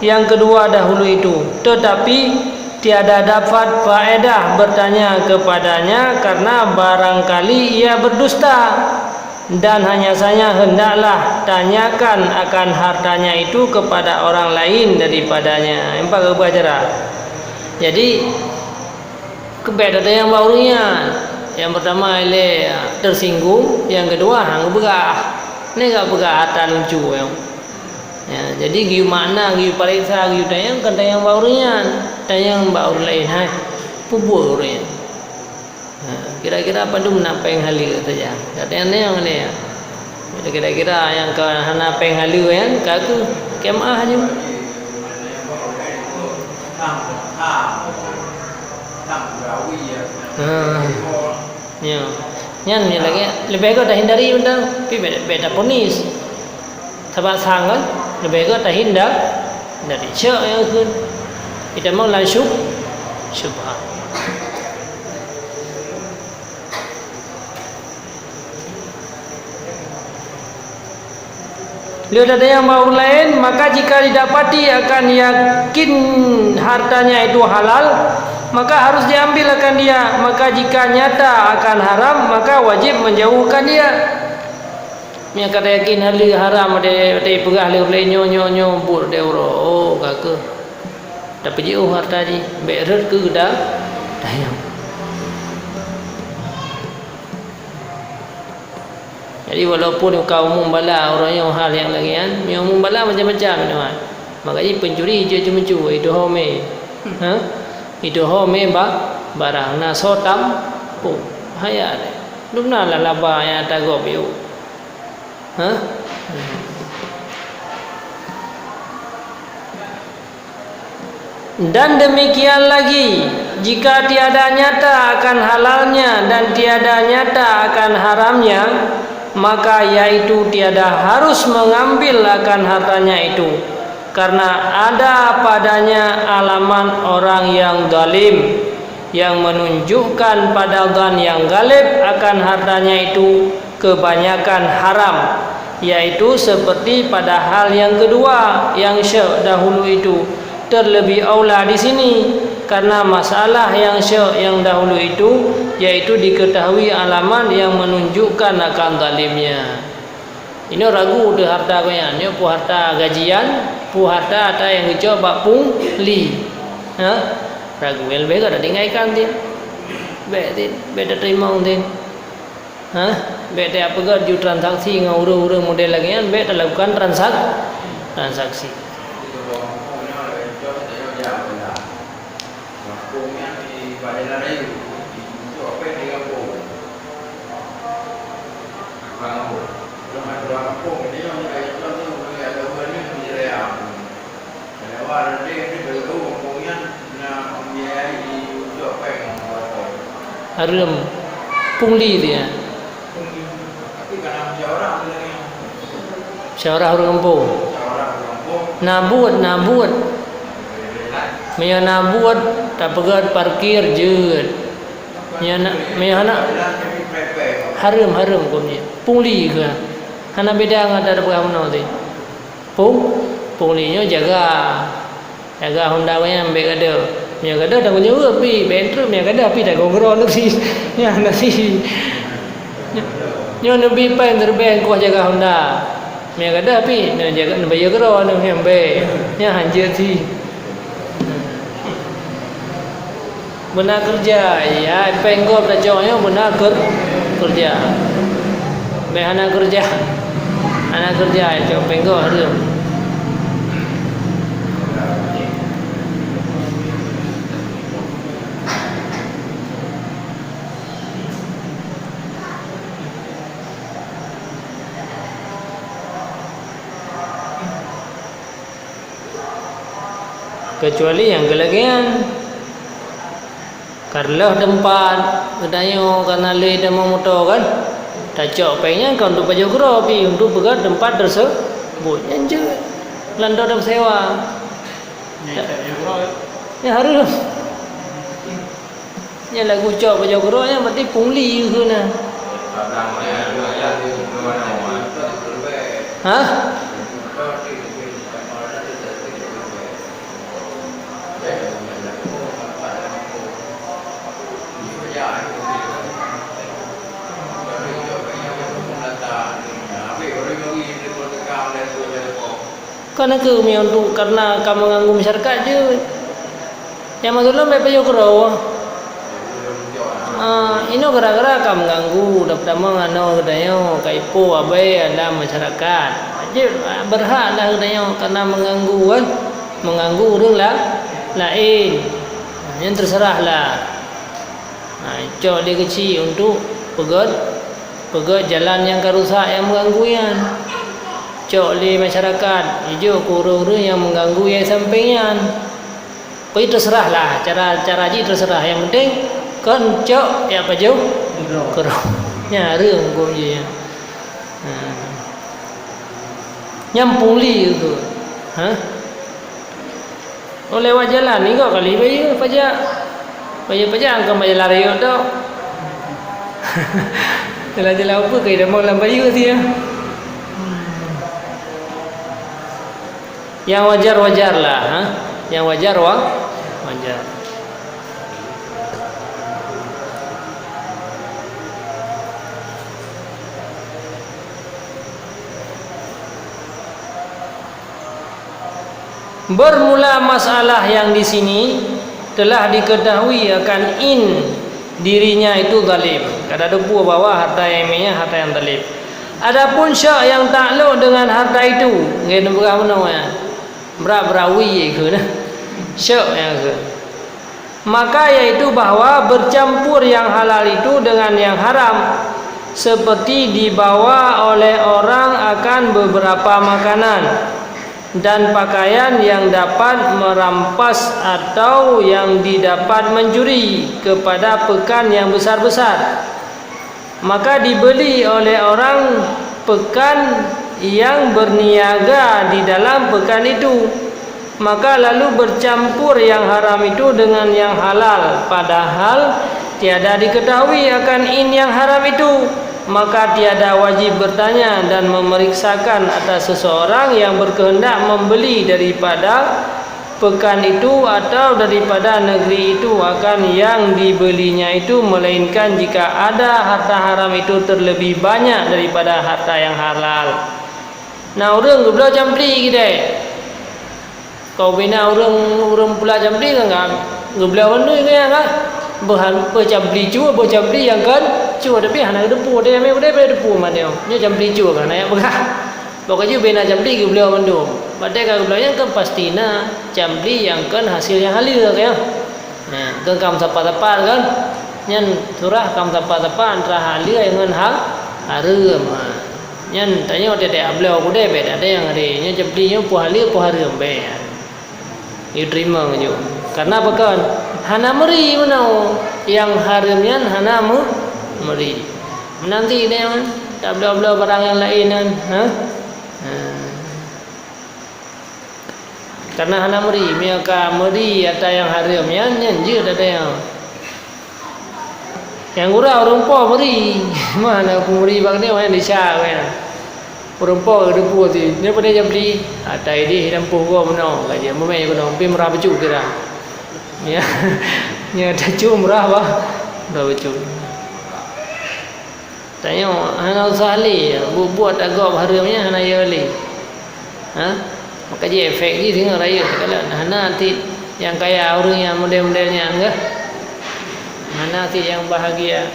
yang kedua dahulu itu. Tetapi, tiada dapat faedah bertanya kepadanya karena barangkali ia berdusta. Dan hanya saja hendaklah tanyakan akan hartanya itu kepada orang lain daripadanya. Empat keubah cara. Jadi, keubah ada nyang bak ureuëng nyan. Yang pertama ilée tersinggung, yang kedua hang peugah. Nyoe ka peugah harta lucu nyang. Ya, jadi geuyue makna, geuyue pareksa, geuyue tanyong, kon tanyong bak ureuëng nyan, tanyong bak ureuëng laén hai. Peubuet ureuëng nyan. Ha, kira-kira padum na péng haleue saja. Gata nyang nyoe nyoe. Kira-kira nyang ka hana péng haleue nyan, ka keuh keumaah ju. Ha. Nyoe. Nyan nyoe lagée leubeh gét tahindari mantong, tapi beda, beda ponis. Sabab sang kan, leubeh gét tahindar dari cok nyang kheun. Itamong lam syub-, syubhat. Lé teuntang bak ureuëng laén, maka jika didapati akan yakin hartanya itu halal, maka harus diambil akan dia. Maka jika nyata akan haram, maka wajib menjauhkan dia. Meunyoe ka tayakin haleue haram, watée, watée peugah lé ureuëng nyoe, nyoe, nyoe, buet deh uroe, oh, ka keuh. Tapeujiôh hareuta jih, bék rhot keu geuda-, dayang. Jadi, walaupun ka umum bala uroe nyoe hal nyang lagée nyan, meunyoe umum bala macam-macam nyoe. Maka jih pencuri jeuet ceumeucue, itu home. Ha? Itu home ba-, barang na soe tam, oh, bahaya deh. Dum na lah laba nyang tagob yôh. Ha? Dan demikian lagi, jika tiada nyata akan halalnya dan tiada nyata akan haramnya, maka yaitu tiada harus mengambil akan hartanya itu, karena ada padanya alamat orang yang zalim, yang menunjukkan pada zan yang galib akan hartanya itu kebanyakan haram, yaitu seperti pada hal yang kedua, yang syek dahulu itu, terlebih aula di sini, karena masalah yang syek yang dahulu itu, yaitu diketahui alamat yang menunjukkan akan zalimnya. Inoe ragu deh harta gobnyan, nyoe peue harta gajian, peue harta ata nyang geucok bak pungli. Ha? Ragu, nyang leubeh gét tatinggai kan tin. Bék tin, bék tateurimong tin. Ha? Bék tapeugét ju transaksi ngon ureuëng-ureuëng model lagée nyan, bék talakukan transak-, transaksi. Hareuem pungli dia. Musyawarah ureuëng gampông. Na buet, na buet. Meunyoe na buet, tapeugét parkir jeuet. Meunyoe na, meunyoe hana, hareuem, hareuem keu meunyoe. Pungli keuh. Hana beda ngon tapeugah meunoe tadi. Pung-, pungli nyoe jaga. Jaga honda gobnyan bék gadôh. Meunyoe gadôh, tanggong jaweueb pih, bék treuk meunyoe gadôh pih tanggong keudroe neubi. Nyan neubi. Nyoe neubi péng teureubée kuh jaga honda. Meunyo gadôh pih, neujaga, neubayeue keudroe neuh nyang bèe. Nyan hanjeuet cit. Beuna keureuja, ya, péng gob tacok nyoe beuna keur-, keureuja. Bèk hana keureuja. Hana keureuja, cok péng gob hareuem. Keucuali nyang geulagian. Kareuloh teumpat, geutanyoe kana lé tamong moto kan. Tacok péng nyan kon untuk pajoh keudroe pih, untuk peugöt teumpat tersebut. Nyan jeuet. Lam droe tapeusewa. Nyan hareuem. Nyan lagu cok pajoh keudroe nyan berarti pungli keu na. Hah? Kon nakeuh meunyoe untuk karena ka meuganggu masyarakat jeuet. Nyang meukeulom bèk pajoh keudroe. Ah, inoe gara-gara ka meuganggu, dapat tamong anoe geutanyoe, ka ipo abée lam masyarakat. Jeuet, berhak lah geutanyoe karena meuganggu kan, meuganggu ureueng la-, laén. Nyan terserah lah. Ha, cok lé keuchik untuk peugöt, peugöt jalan nyang ka rusak nyang meuganggu nyan. Cok lé masyarakat, ijok keu ureueng-ureueng nyang meuganggu nyang sampéng nyan. Pokoknya terserah lah, cara, cara jih terserah. Yang penting kon cok jak pajoh keudroe. Nyan hareuem huköm jih nyan. Ha. Nyan pungli tu. Ha? Oh, lewat jalan, ingat kali bayeue pajak. Bayeue pajak angkon bak jalan rayek tok. Jalan-jalan apa keu idamong lam bayeue tu ya? Yang wajar-wajar lah, ha? Yang wajar wa-, wajar. Bermula masalah yang di sini telah diketahui akan in dirinya itu zalim. Ka tateupeue bahwa harta yang meuiah harta yang zalim. Adapun syok yang takluk dengan harta itu, nggak neupeugah meunoe ya. Brat-brat wie keu nah. Syok nyang keu. Maka yaitu bahwa bercampur yang halal itu dengan yang haram, seperti dibawa oleh orang akan beberapa makanan dan pakaian yang dapat merampas atau yang didapat mencuri kepada pekan yang besar-besar. Maka dibeli oleh orang pekan yang berniaga di dalam pekan itu. Maka lalu bercampur yang haram itu dengan yang halal, padahal tiada diketahui akan in yang haram itu. Maka tiada wajib bertanya dan memeriksakan atas seseorang yang berkehendak membeli daripada pekan itu atau daripada negeri itu akan yang dibelinya itu, melainkan jika ada harta haram itu terlebih banyak daripada harta yang halal. Na ureuëng geubloe campli keudeh. Kau bina ureuëng, ureuëng pula campli kan, kan? Geubloe bandum kan, kan? Beuhan, beucampli cue, beucampli nyang kan cue, tapi hana geuteupeue deh, mé udeh beu teupeue man nyoe. Nyoe campli cue kan, ayat peugah. Pokok jih bina campli geubloe mandum. Watée ka geubloe nyan kan pasti na campli nyang kon hasil nyang haleue, kan? Nah, kan ka meusapat-sapat kan? Nyan surah ka meusapat-sapat antara haleue ngon ha-, hareuem. Ha. Nyan tanyoe tieb-tieb bloe keudeh beda ada nyang hari. Nyan campli nyoe peue haleue, peue hareuem, beda. Geuteurimong ju. Karena pakon? Hana meuri meunoe. Nyang hareuem nyan hana meu-, meuri. Meunan cit deh, man. Tabloe-bloe barang nyang laén nyan, ha? Ha. Karena hana meuri, meunyoe ka meuri ata nyang hareuem nyan, nyan jeuet ata nyang Nyang gura ureuëng po meuri. Mana aku meuri bak dia, mana dia syak, mana. Ureuëng po geuteupeue ti. Nyoe peue nyang bli? Ata idéh lam poh gob meunoe. Ka jeuet meumé keunoe, pi meurah bacut kira. Ya. Nyoe ata cu meurah bah. Meurah bacut. Tanyoe hana usah lé, buet-buet tagob hareuem nyan hana yö lé. Ha? Maka jih efek jih singoh rayeuk takalon. Hana cit nyang kaya ureuëng nyang model-model nyan kah? Hana cit nyang bahagia.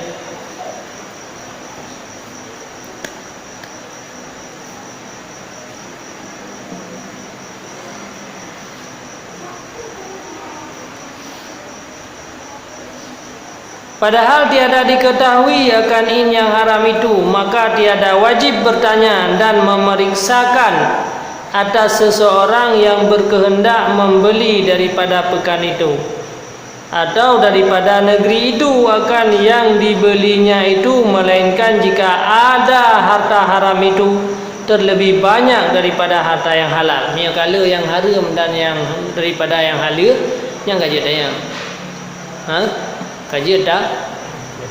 Padahal tiada diketahui akan in yang haram itu, maka tiada wajib bertanya dan memeriksakan atas seseorang yang berkehendak membeli daripada pekan itu, atau daripada negeri itu akan yang dibelinya itu, melainkan jika ada harta haram itu terlebih banyak daripada harta yang halal. Meunyoe ka le nyang hareuem dan nyang daripada nyang haleue, nyan ka jeuet tanyong. Ha? Ka jeuet ta-,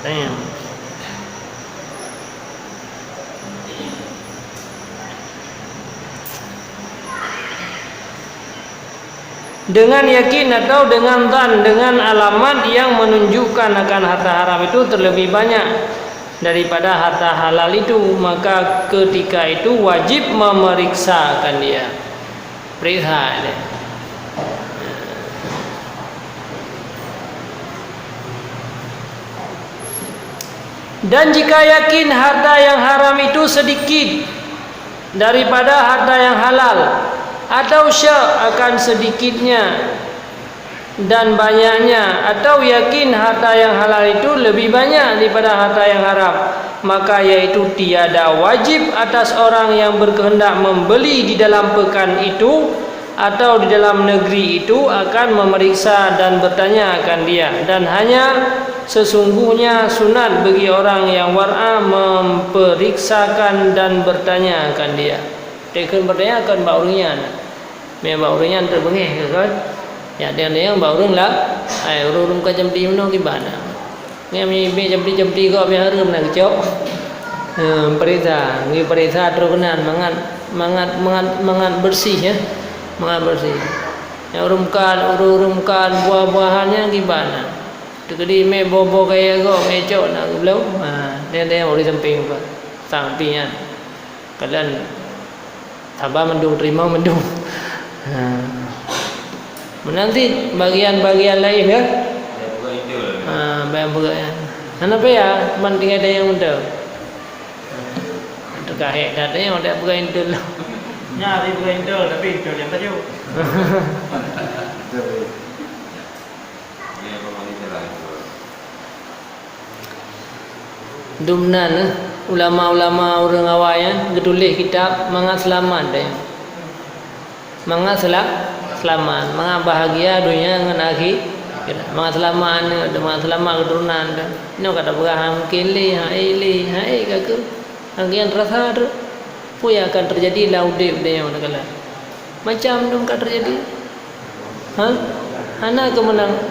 tanyong. Dengan yakin atau dengan zan, dengan alamat yang menunjukkan akan harta haram itu terlebih banyak daripada harta halal itu, maka ketika itu wajib memeriksakan dia. Periksa dia. Dan jika yakin harta yang haram itu sedikit daripada harta yang halal, atau syak akan sedikitnya dan banyaknya, atau yakin harta yang halal itu lebih banyak daripada harta yang haram, maka yaitu tiada wajib atas orang yang berkehendak membeli di dalam pekan itu atau di dalam negeri itu akan memeriksa dan bertanya akan dia, dan hanya sesungguhnya sunat bagi orang yang war'a memperiksakan dan bertanya akan dia. Teukheun bertanya akan bak ureuëng nyan. Mé bak ureuëng nyan teubeungéh keu kon. Nyak deungoe bak ureuëng la, ai ureuëng-ureuëng ka jampi meunoe kiban na. Nyan mi bak jampi-jampi kok mi hareuem na geucok. Eh, peuriksa, ngi peuriksa trok keunan mangat, mangat, mangat, mangat beureuséh ya. Mangat beureuséh. Nyan ureuëng kan, ureuëng-ureuëng kan buah-buahan nyan kiban na. Teukeudi mé boh-boh kayée gok mé cok na geublom. Ha, deng-deng ureuëng sampéng bak. Sampéng nyan. Kalian Saba mandum, terima mandum. Ha. Meunan cit bagian-bagian laén kan? Ha, bagian peugah nyan. Hana payah, man tinggai tanyong mantong. Teuka hék that tanyong dak peugah intel. Nya, tapi peugah intel, tapi intel nyang tajuk. Dum nan, eh, ulama-ulama ureuëng awai nyan geutuléh kitab mangat seulamat deh. Mangat seula-, seulamat, mangat bahagia donya ngon akhi-, mangat seulamat aneuk, mangat seulamat keuturonan. Nyoe ka tapeugah, ha, mungken lé, ha, eh, lé, ha, eh, ka keuh. Lagée nyan teurasa treuk. Peue nyang akan teujadi lam udeb geutanyoe takalon? Macam dum ka teujadi. Ha? Hana keumeunang-,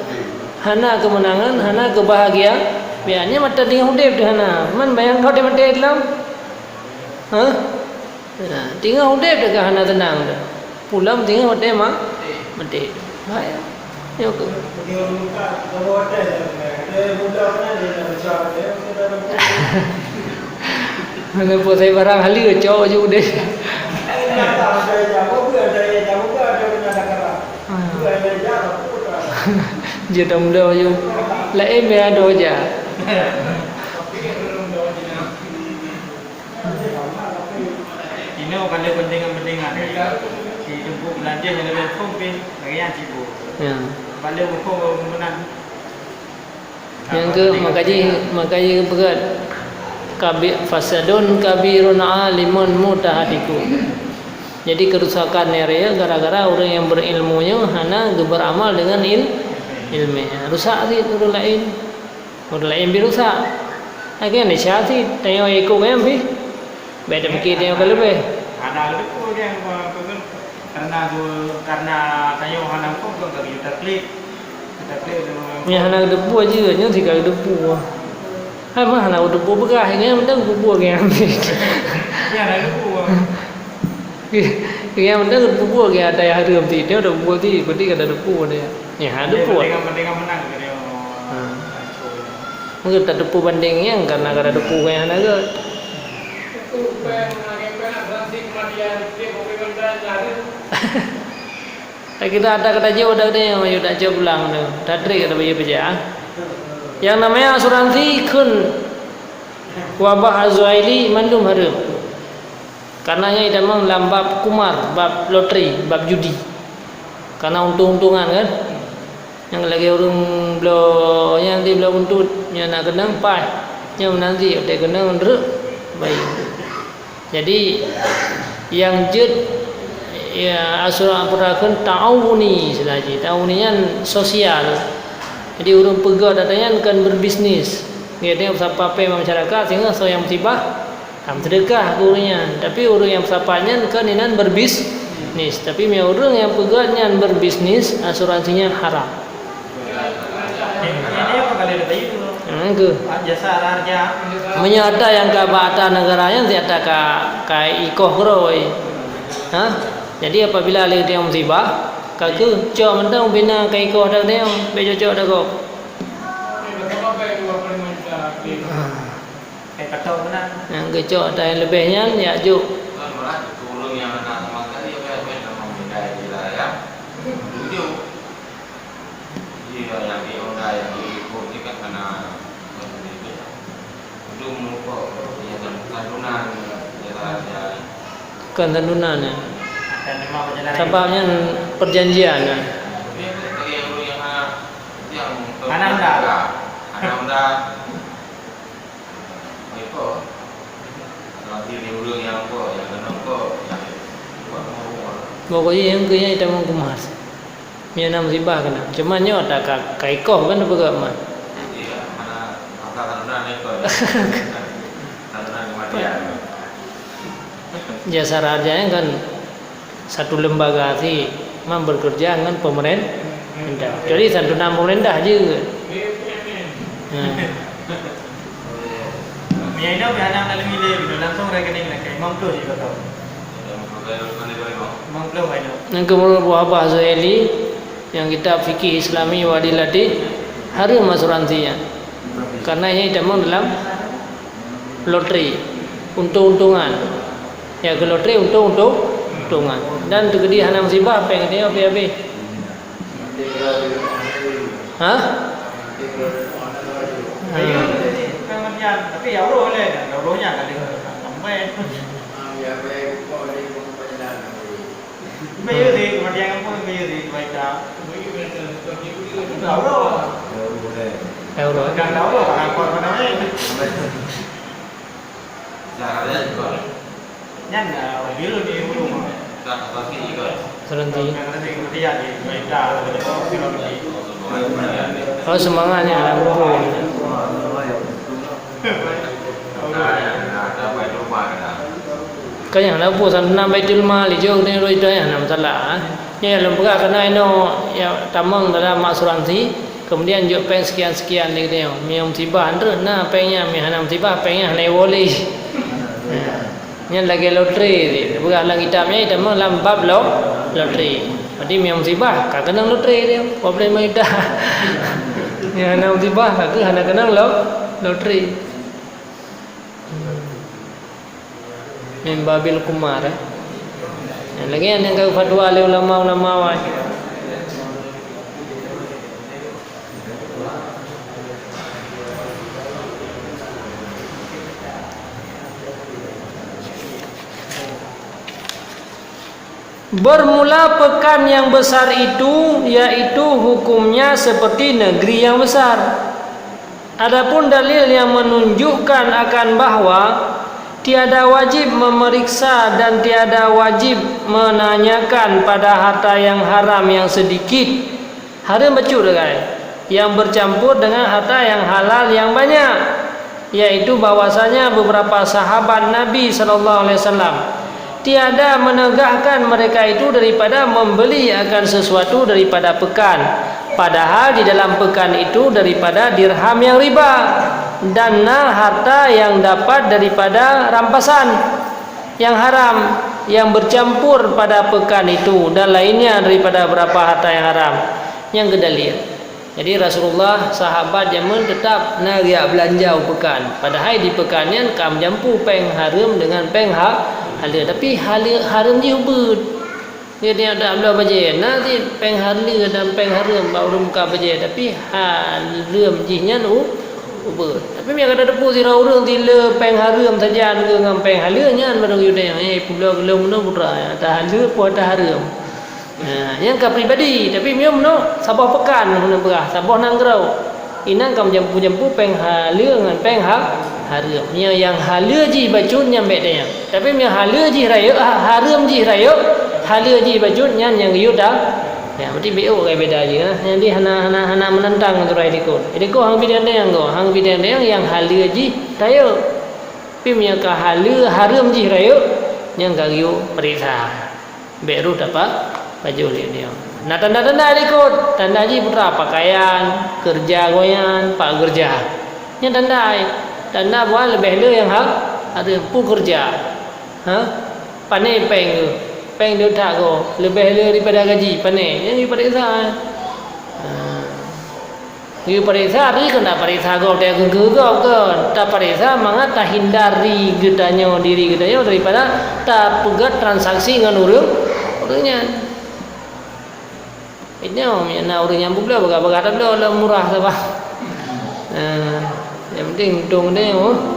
hana keumeunangan, hana keubahgia-, biasanya mata teungoh udeb teuh hana. Man bayang kau maté lom. Ha? Nah, teungoh udeb teuh ka hana teunang teuh. Pulang teungoh watée ma-, maté. Bahaya. Nyoe keuh. Meunyoe po sai barang haleue cok ju deh. Jeuet dong do ju. Laén meudo ju. Inoe ka lheueh keuntingan-keuntingan. Si teungku beulanjeh nyang leubeh muphom pih lagée nyan cit bu. Ya. Ka lheueh muphom meunan. Nyang keu maka jih, maka jih beugét kabi-, fasadun kabirun alimun mutahatiku. Jadi kerusakan nyang raya gara-gara ureuëng nyang berilmu nyoe hana geuberamal dengan il-, ilmu. Rusak cit ureuëng laén. Ureuëng laén pih rusak. Lagée nyan desya cit, tanyoe ikot nyan pih. Bék tapike tanyoe ka leubeh. Hana geuteupeue lagée nyan, karena, karena tanyoe hana muphom, kon ka geuyue taklid. Taklid. Nyang hana geuteupeue jeuet, nyoe sit ka geuteupeue. Hai mah hana geuteupeue peugah, nyang penting geuteupeue lagée nyan pih. Nyang hana geuteupeue. Nyang penting geuteupeue lagée nyan, ata nyang hareuem cit, nyoe geuteupeue cit, berarti ka geuteupeue deh. Nyang hana geuteupeue. Penting, penting menang, gitu. Ha. Geutateupeue bandéng nyang kana ka tateupeue nyang hana gét. Kita ada kata jauh dah deh, yang tak cek pulang tu. Tatrik kata baju pejah. Yang namanya asuransi kheun wabah Azuaili mandum hareuem. Karena nyan itamong lam bab kumar, bab loteri, bab judi. Karena untung-untungan kan. Nyang lagèe ureueng bloe, nyang di bloe buntut, nyang na keunong paih, nyang meunan cit watèe keunong treuk bayeue. Jadi, nyang jeuet, ya, asuransi peue takheun ta'awuni istilah jih. Ta'awuni nyan sosial. Jadi, ureueng peugöt ata nyan kon berbisnis. Geutanyoe sapa péng bak masyarakat, sehingga soe nyang musibah, Tam seudeukah keu ureueng nyan, tapi ureueng nyang meusapat nyan kon inan berbisnis. Tapi meunyoe ureueng nyang peugöt nyan berbisnis, asuransinya haram. Engkeu. Meunyoe ata nyang ka bak ata neugara nyan, si ata ka, ka ikoh keudroe. Ha? Jadi, apabila lé teuh musibah, ka keuh cok mantong bina ka ikoh ata teuh, bèk cocok ata gob. Nyang geucok ata nyang leubeh nyan, jak jok. Kon santunan nyan. Sabab nyan perjanjian nyan. Pokoknya nyang keu nyan itamong keumah. Meunyoe na musibah keunan. Cuma nyoe ata ka, ka ikoh kan peugah mah. Jasa raja nyan kan satu lembaga sih, man bekerja ngon pemerintah. Jadi santunan pemerintah je. Ha. Meunyoe inong pih hana lalui lé, langsung rekening lakèe, limong ploh jih beutôi. Limong ploh baino. Nyang keu meunurot Abu Habah Zuhaili, nyang kitab Fikih Islami wa Adillatih, hareuem asuransi nyan. Karena nyan itamong dalam loteri, untông-untongan. Ya, keu loteri untông-untông, untongan. Dan teukeudi hana musibah, péng geutanyoe habéh-habéh. Ha? Ha. Tapi ya Allah lé, ya Allah nya kan sampai. Bayu di kemudian kampung bayu di baita. Ya Allah. Ya Allah. Dan Allah, apa namanya? Nyan, ah, mobil di rumah. Serentak. Oh, seumangat nyan, aneuk muda. Kan nyan, aneuk muda, santunan Baitul Mal, ijok ni, ijok ni, hana masalah, ah. Nyan, lôn peugah keunan inoe, ya, tamong dalam asuransi, kemudian jok péng sekian-sekian di geutanyoe. Meunyoe musibah, na péng nyan, meunyoe hana musibah, péng nyan hana iwoe lé. Nyan lagèe loteri, peugah lam kitab nyan, itamong lam bab lo-, loteri. Berarti meunyoe musibah, ka keunong loteri dia, dua puluh lima juta. Meunyoe hana musibah, ka keuh hana keunong lo-, loteri. Min babil kumar, eh. Nyang lagèe nyan nyang ka fatwa lé ulama-ulama awai. Bermula pekan yang besar itu, yaitu hukumnya seperti negeri yang besar. Adapun dalil yang menunjukkan akan bahwa tiada wajib memeriksa dan tiada wajib menanyakan pada harta yang haram yang sedikit, hareuem bacut, nyang bercampur dengan harta yang halal yang banyak, yaitu bahwasanya beberapa sahabat Nabi sallallahu alaihi wasallam tiada menegahkan mereka itu daripada membeli akan sesuatu daripada pekan, padahal di dalam pekan itu daripada dirham yang riba, dan na harta yang dapat daripada rampasan yang haram yang bercampur pada pekan itu, dan lainnya daripada beberapa harta yang haram. Nyang keu dalil. Jadi Rasulullah, sahabat jameun teutap na geujak beulanja u peukan. Padahai di peukan nyan ka meujampu péng hareuem deungon péng ha-, haleue. Tapi haleue, hareuem jih ubeuet. Jadi, nyan dak bloe bajée, na cit péng haleue dan péng hareuem bak ureuëng muka bajée, tapi hareuem jih nyan u-, ubeuet. Tapi meunyo ka tateupeue sidroe ureuëng dileu péng hareuem sajan ngon péng haleue, nyan barô geuyue tanyong, "Eh, peue bloe geuleu meunoe putra, ata haleue peue ata hareuem?" Nah, nyan ka pribadi, tapi meunyo meunoe saboh peukan meunan peugah, saboh nanggroe. Inan ka meujampu-jampu péng haleue ngon péng ha-, hareuem. Meunyo nyang haleue jih bacut nyan bék tanyong. Tapi meunyo haleue jih rayeuk, ha-, hareuem jih rayeuk, haleue jih bacut nyan nyang geuyue ta-, ya, berarti bék ôk beda jih, ha. Jadi hana, hana, hana meunantang ngon surah idikot. Idikot hang bidang tanyong go, hang bidang tanyong nyang haleue jih rayeuk. Tapi meunyo ka haleue, hareuem jih rayeuk, nyan ka geuyue peuriksa. Bék rôh tapa-, pajoh lé nyoe. Na tanda-tanda likot, tanda jih putra pakaian, keureuja gobnyan, pat keureuja. Nyan tanda ai. Tanda bahwa leubeh le nyang ha-, hareuem, peue keureuja. Ha? Pané péng geuh. Péng le that gob, leubeh le daripada gaji, pané. Nyan dipareksa ai. Ha. Geupareksa, tapi kon tapareksa gob, teuka keu gob kon. Tapareksa mangat tahindari geutanyoe, diri geutanyoe daripada tapeugét transaksi ngon ureuëng, ureuëng nyan. Inyoe, meunyo na ureuëng nyang peubloe, bagah-bagah tabloe, lom murah saban. Nah, nyang penting untông geutanyoe.